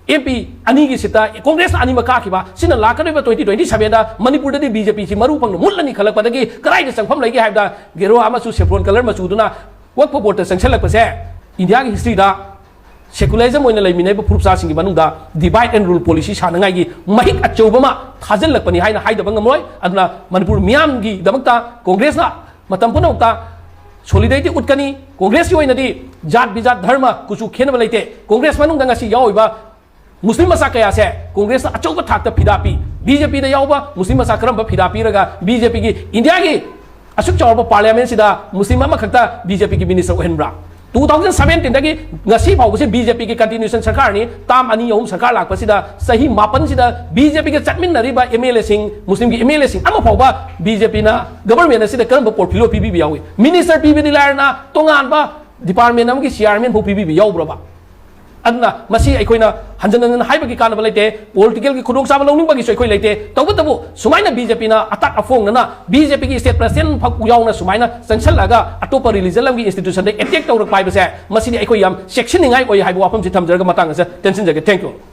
MP ꯑꯅꯤꯒꯤ seatꯇ Congressꯅ ꯑꯅꯤꯃꯛ ꯀꯥꯈꯤꯕ, ꯁꯤꯅ ꯂꯥꯛꯀꯗꯧꯔꯤꯕ twenty twenty sevenꯗ ꯃꯅꯤꯄꯨꯔꯗꯗꯤ BJPꯁꯤ ꯃꯔꯨ ꯐꯪꯅ ꯃꯨꯠꯂꯅꯤ ꯈꯜꯂꯛꯄꯗꯒꯤ ꯀꯗꯥꯏꯗ ꯆꯪꯐꯝ ꯂꯩꯒꯦ ꯍꯥꯏꯕꯗ, ꯒꯦꯔꯨꯋꯥ ꯑꯃꯁꯨ saffron colour ꯃꯆꯨꯗꯨꯅ ꯋꯛꯐ boardꯇ ꯆꯪꯁꯤꯜꯂꯛꯄꯁꯦ Indiaꯒꯤ historyꯗ ꯁꯦꯀꯨꯂꯔꯤꯖꯝ ꯑꯣꯏꯅ ꯂꯩꯃꯤꯟꯅꯔꯤꯕ ꯐꯨꯔꯨꯞ ꯆꯥꯁꯤꯡꯒꯤ ꯃꯅꯨꯡꯗ divide and rule policy ꯁꯥꯟꯅꯉꯥꯏꯒꯤ ꯃꯍꯤꯛ ꯑꯆꯧꯕ ꯑꯃ ꯊꯥꯖꯤꯜꯂꯛꯄꯅꯤ ꯍꯥꯏꯅ ꯍꯥꯏꯗꯕ ꯉꯝꯂꯣꯏ꯫ ꯑꯗꯨꯅ ꯃꯅꯤꯄꯨꯔ ꯃꯤꯌꯥꯝꯒꯤꯗꯃꯛꯇ ꯀꯣꯡꯒ꯭ꯔꯦꯁꯅ ꯃꯇꯝ ꯄꯨꯝꯅꯃꯛꯇ solidarity ꯎꯠꯀꯅꯤ꯫ ꯀꯣꯡꯒ꯭ꯔꯦꯁꯀꯤ ꯑꯣꯏꯅꯗꯤ ꯖꯥꯠ ꯕꯤꯖꯥꯠ ꯙꯔꯃ ꯀꯨꯆꯨ ꯈꯦꯠꯅꯕ ꯂꯩꯇꯦ꯫ ꯀꯣꯡꯒ꯭ꯔꯦꯁ ꯃꯅꯨꯡꯗ ꯉꯁꯤ ꯌꯥꯎꯔꯤꯕ ꯃꯨꯁꯂꯤꯝ ꯃꯆꯥ ꯀꯌꯥꯁꯦ ꯀꯣꯡꯒ꯭ꯔꯦꯁꯅ ꯑꯆꯧꯕ ꯊꯥꯛꯇ ꯐꯤꯗꯥ ꯄꯤ꯫ ꯕꯤ ꯖꯦ ꯄꯤꯗ ꯌꯥꯎꯕ ꯃꯨꯁꯂꯤꯝ ꯃꯆꯥ ꯀꯔꯝꯕ ꯐꯤꯗꯥ ꯄꯤꯔꯒ ꯕꯤ ꯖꯦ ꯄꯤꯒꯤ ꯏꯟꯗꯤꯌꯥꯒꯤ ꯑꯁꯨꯛ ꯆꯥꯎꯔꯕ ꯄꯥꯔꯂꯤꯌꯥꯃꯦꯟꯁꯤꯗ ꯃꯨꯁꯂꯤꯝ ꯑꯃꯈꯛꯇ ꯕꯤ ꯖꯦ ꯄꯤꯒꯤ ꯃꯤꯅꯤꯁꯇꯔ ꯑꯣꯏꯍꯟꯕ꯭ꯔꯥ? ꯇꯨ ꯊꯥꯎꯖꯟ ꯁꯕꯦꯟꯇꯤꯟꯗꯒꯤ ꯉꯁꯤ ꯐꯥꯎꯕꯁꯦ ꯕꯤ ꯖꯦ ꯄꯤꯒꯤ ꯀꯟꯇꯤꯅ꯭ꯌꯨꯁꯟ ꯁꯔꯀꯥꯔꯅꯤ꯫ ꯇꯥꯝ ꯑꯅꯤ ꯑꯍꯨꯝ ꯁꯔꯀꯥꯔ ꯂꯥꯛꯄꯁꯤꯗ ꯆꯍꯤ ꯃꯥꯄꯟꯁꯤꯗ ꯕꯤ ꯖꯦ ꯄꯤꯒ ꯆꯠꯃꯤꯟꯅꯔꯤꯕ ꯑꯦꯝ ꯑꯦꯜ ꯑꯦꯁꯤꯡ, ꯃꯨꯁꯂꯤꯝꯒꯤ ꯑꯦꯝ ꯑꯦꯜ ꯑꯦꯁꯤꯡ ꯑꯃ ꯐꯥꯎꯕ ꯕꯤ ꯖꯦ ꯄꯤꯅ ꯒꯕꯔꯃꯦꯟ ꯑꯁꯤꯗ ꯀꯔꯝꯕ ꯄꯣꯔꯠꯐꯣꯂꯤꯑꯣ ꯄꯤꯕꯤꯕ ꯌꯥꯎꯏ? ꯃꯤꯅꯤꯁꯇꯔ ꯄꯤꯕꯗꯤ ꯂꯥꯏꯔꯅ ꯇꯣꯉꯥꯟꯕ ꯗꯤꯄꯥꯔꯠꯃꯦꯟ ꯑꯃꯒꯤ ꯆꯤꯌꯥꯔꯃꯦꯟ ꯐꯥꯎ ꯄꯤꯕꯤꯕ ꯌꯥꯎꯕ꯭ꯔꯕ? ꯑꯗꯨꯅ ꯃꯁꯤ ꯑꯩꯈꯣꯏꯅ ꯍꯟꯖꯟ ꯍꯟꯖꯟ ꯍꯥꯏꯕꯒꯤ ꯀꯥꯟꯅꯕ ꯂꯩꯇꯦ꯫ ꯄꯣꯂꯤꯇꯤꯀꯦꯜꯒꯤ ꯈꯨꯗꯣꯡꯆꯥꯕ ꯂꯧꯅꯤꯡꯕꯒꯤꯁꯨ ꯑꯩꯈꯣꯏ ꯂꯩꯇꯦ꯫ ꯇꯧꯕꯇꯕꯨ ꯁꯨꯃꯥꯏꯅ ꯕꯤ ꯖꯦ ꯄꯤꯅ ꯑꯇꯥꯛ ꯑꯐꯣꯡꯗꯅ ꯕꯤ ꯖꯦ ꯄꯤꯒꯤ ꯁ꯭ꯇꯦꯠ ꯄ꯭ꯔꯁꯤꯗꯦꯟ ꯐꯥꯎ ꯌꯥꯎꯅ ꯁꯨꯃꯥꯏꯅ ꯆꯪꯁꯜꯂꯒ ꯑꯇꯣꯞꯄ ꯔꯤꯂꯤꯖꯟ ꯑꯃꯒꯤ ꯏꯟꯁꯇꯤꯇ꯭ꯌꯨꯁꯟꯗ ꯑꯦꯇꯦꯛ ꯇꯧꯔꯛꯄ ꯍꯥꯏꯕꯁꯦ ꯃꯁꯤꯗꯤ ꯑꯩꯈꯣꯏ ꯌꯥꯝ ꯆꯦꯛꯁꯤꯟꯅꯤꯡꯉꯥꯏ ꯑꯣꯏ ꯍꯥꯏꯕ ꯋꯥꯐꯝꯁꯤ ꯊꯝꯖꯔꯒ ꯃꯇꯥꯡ ꯑꯁꯤꯗ ꯇꯦꯟꯁꯤꯟꯖꯒꯦ꯫ Thank you꯫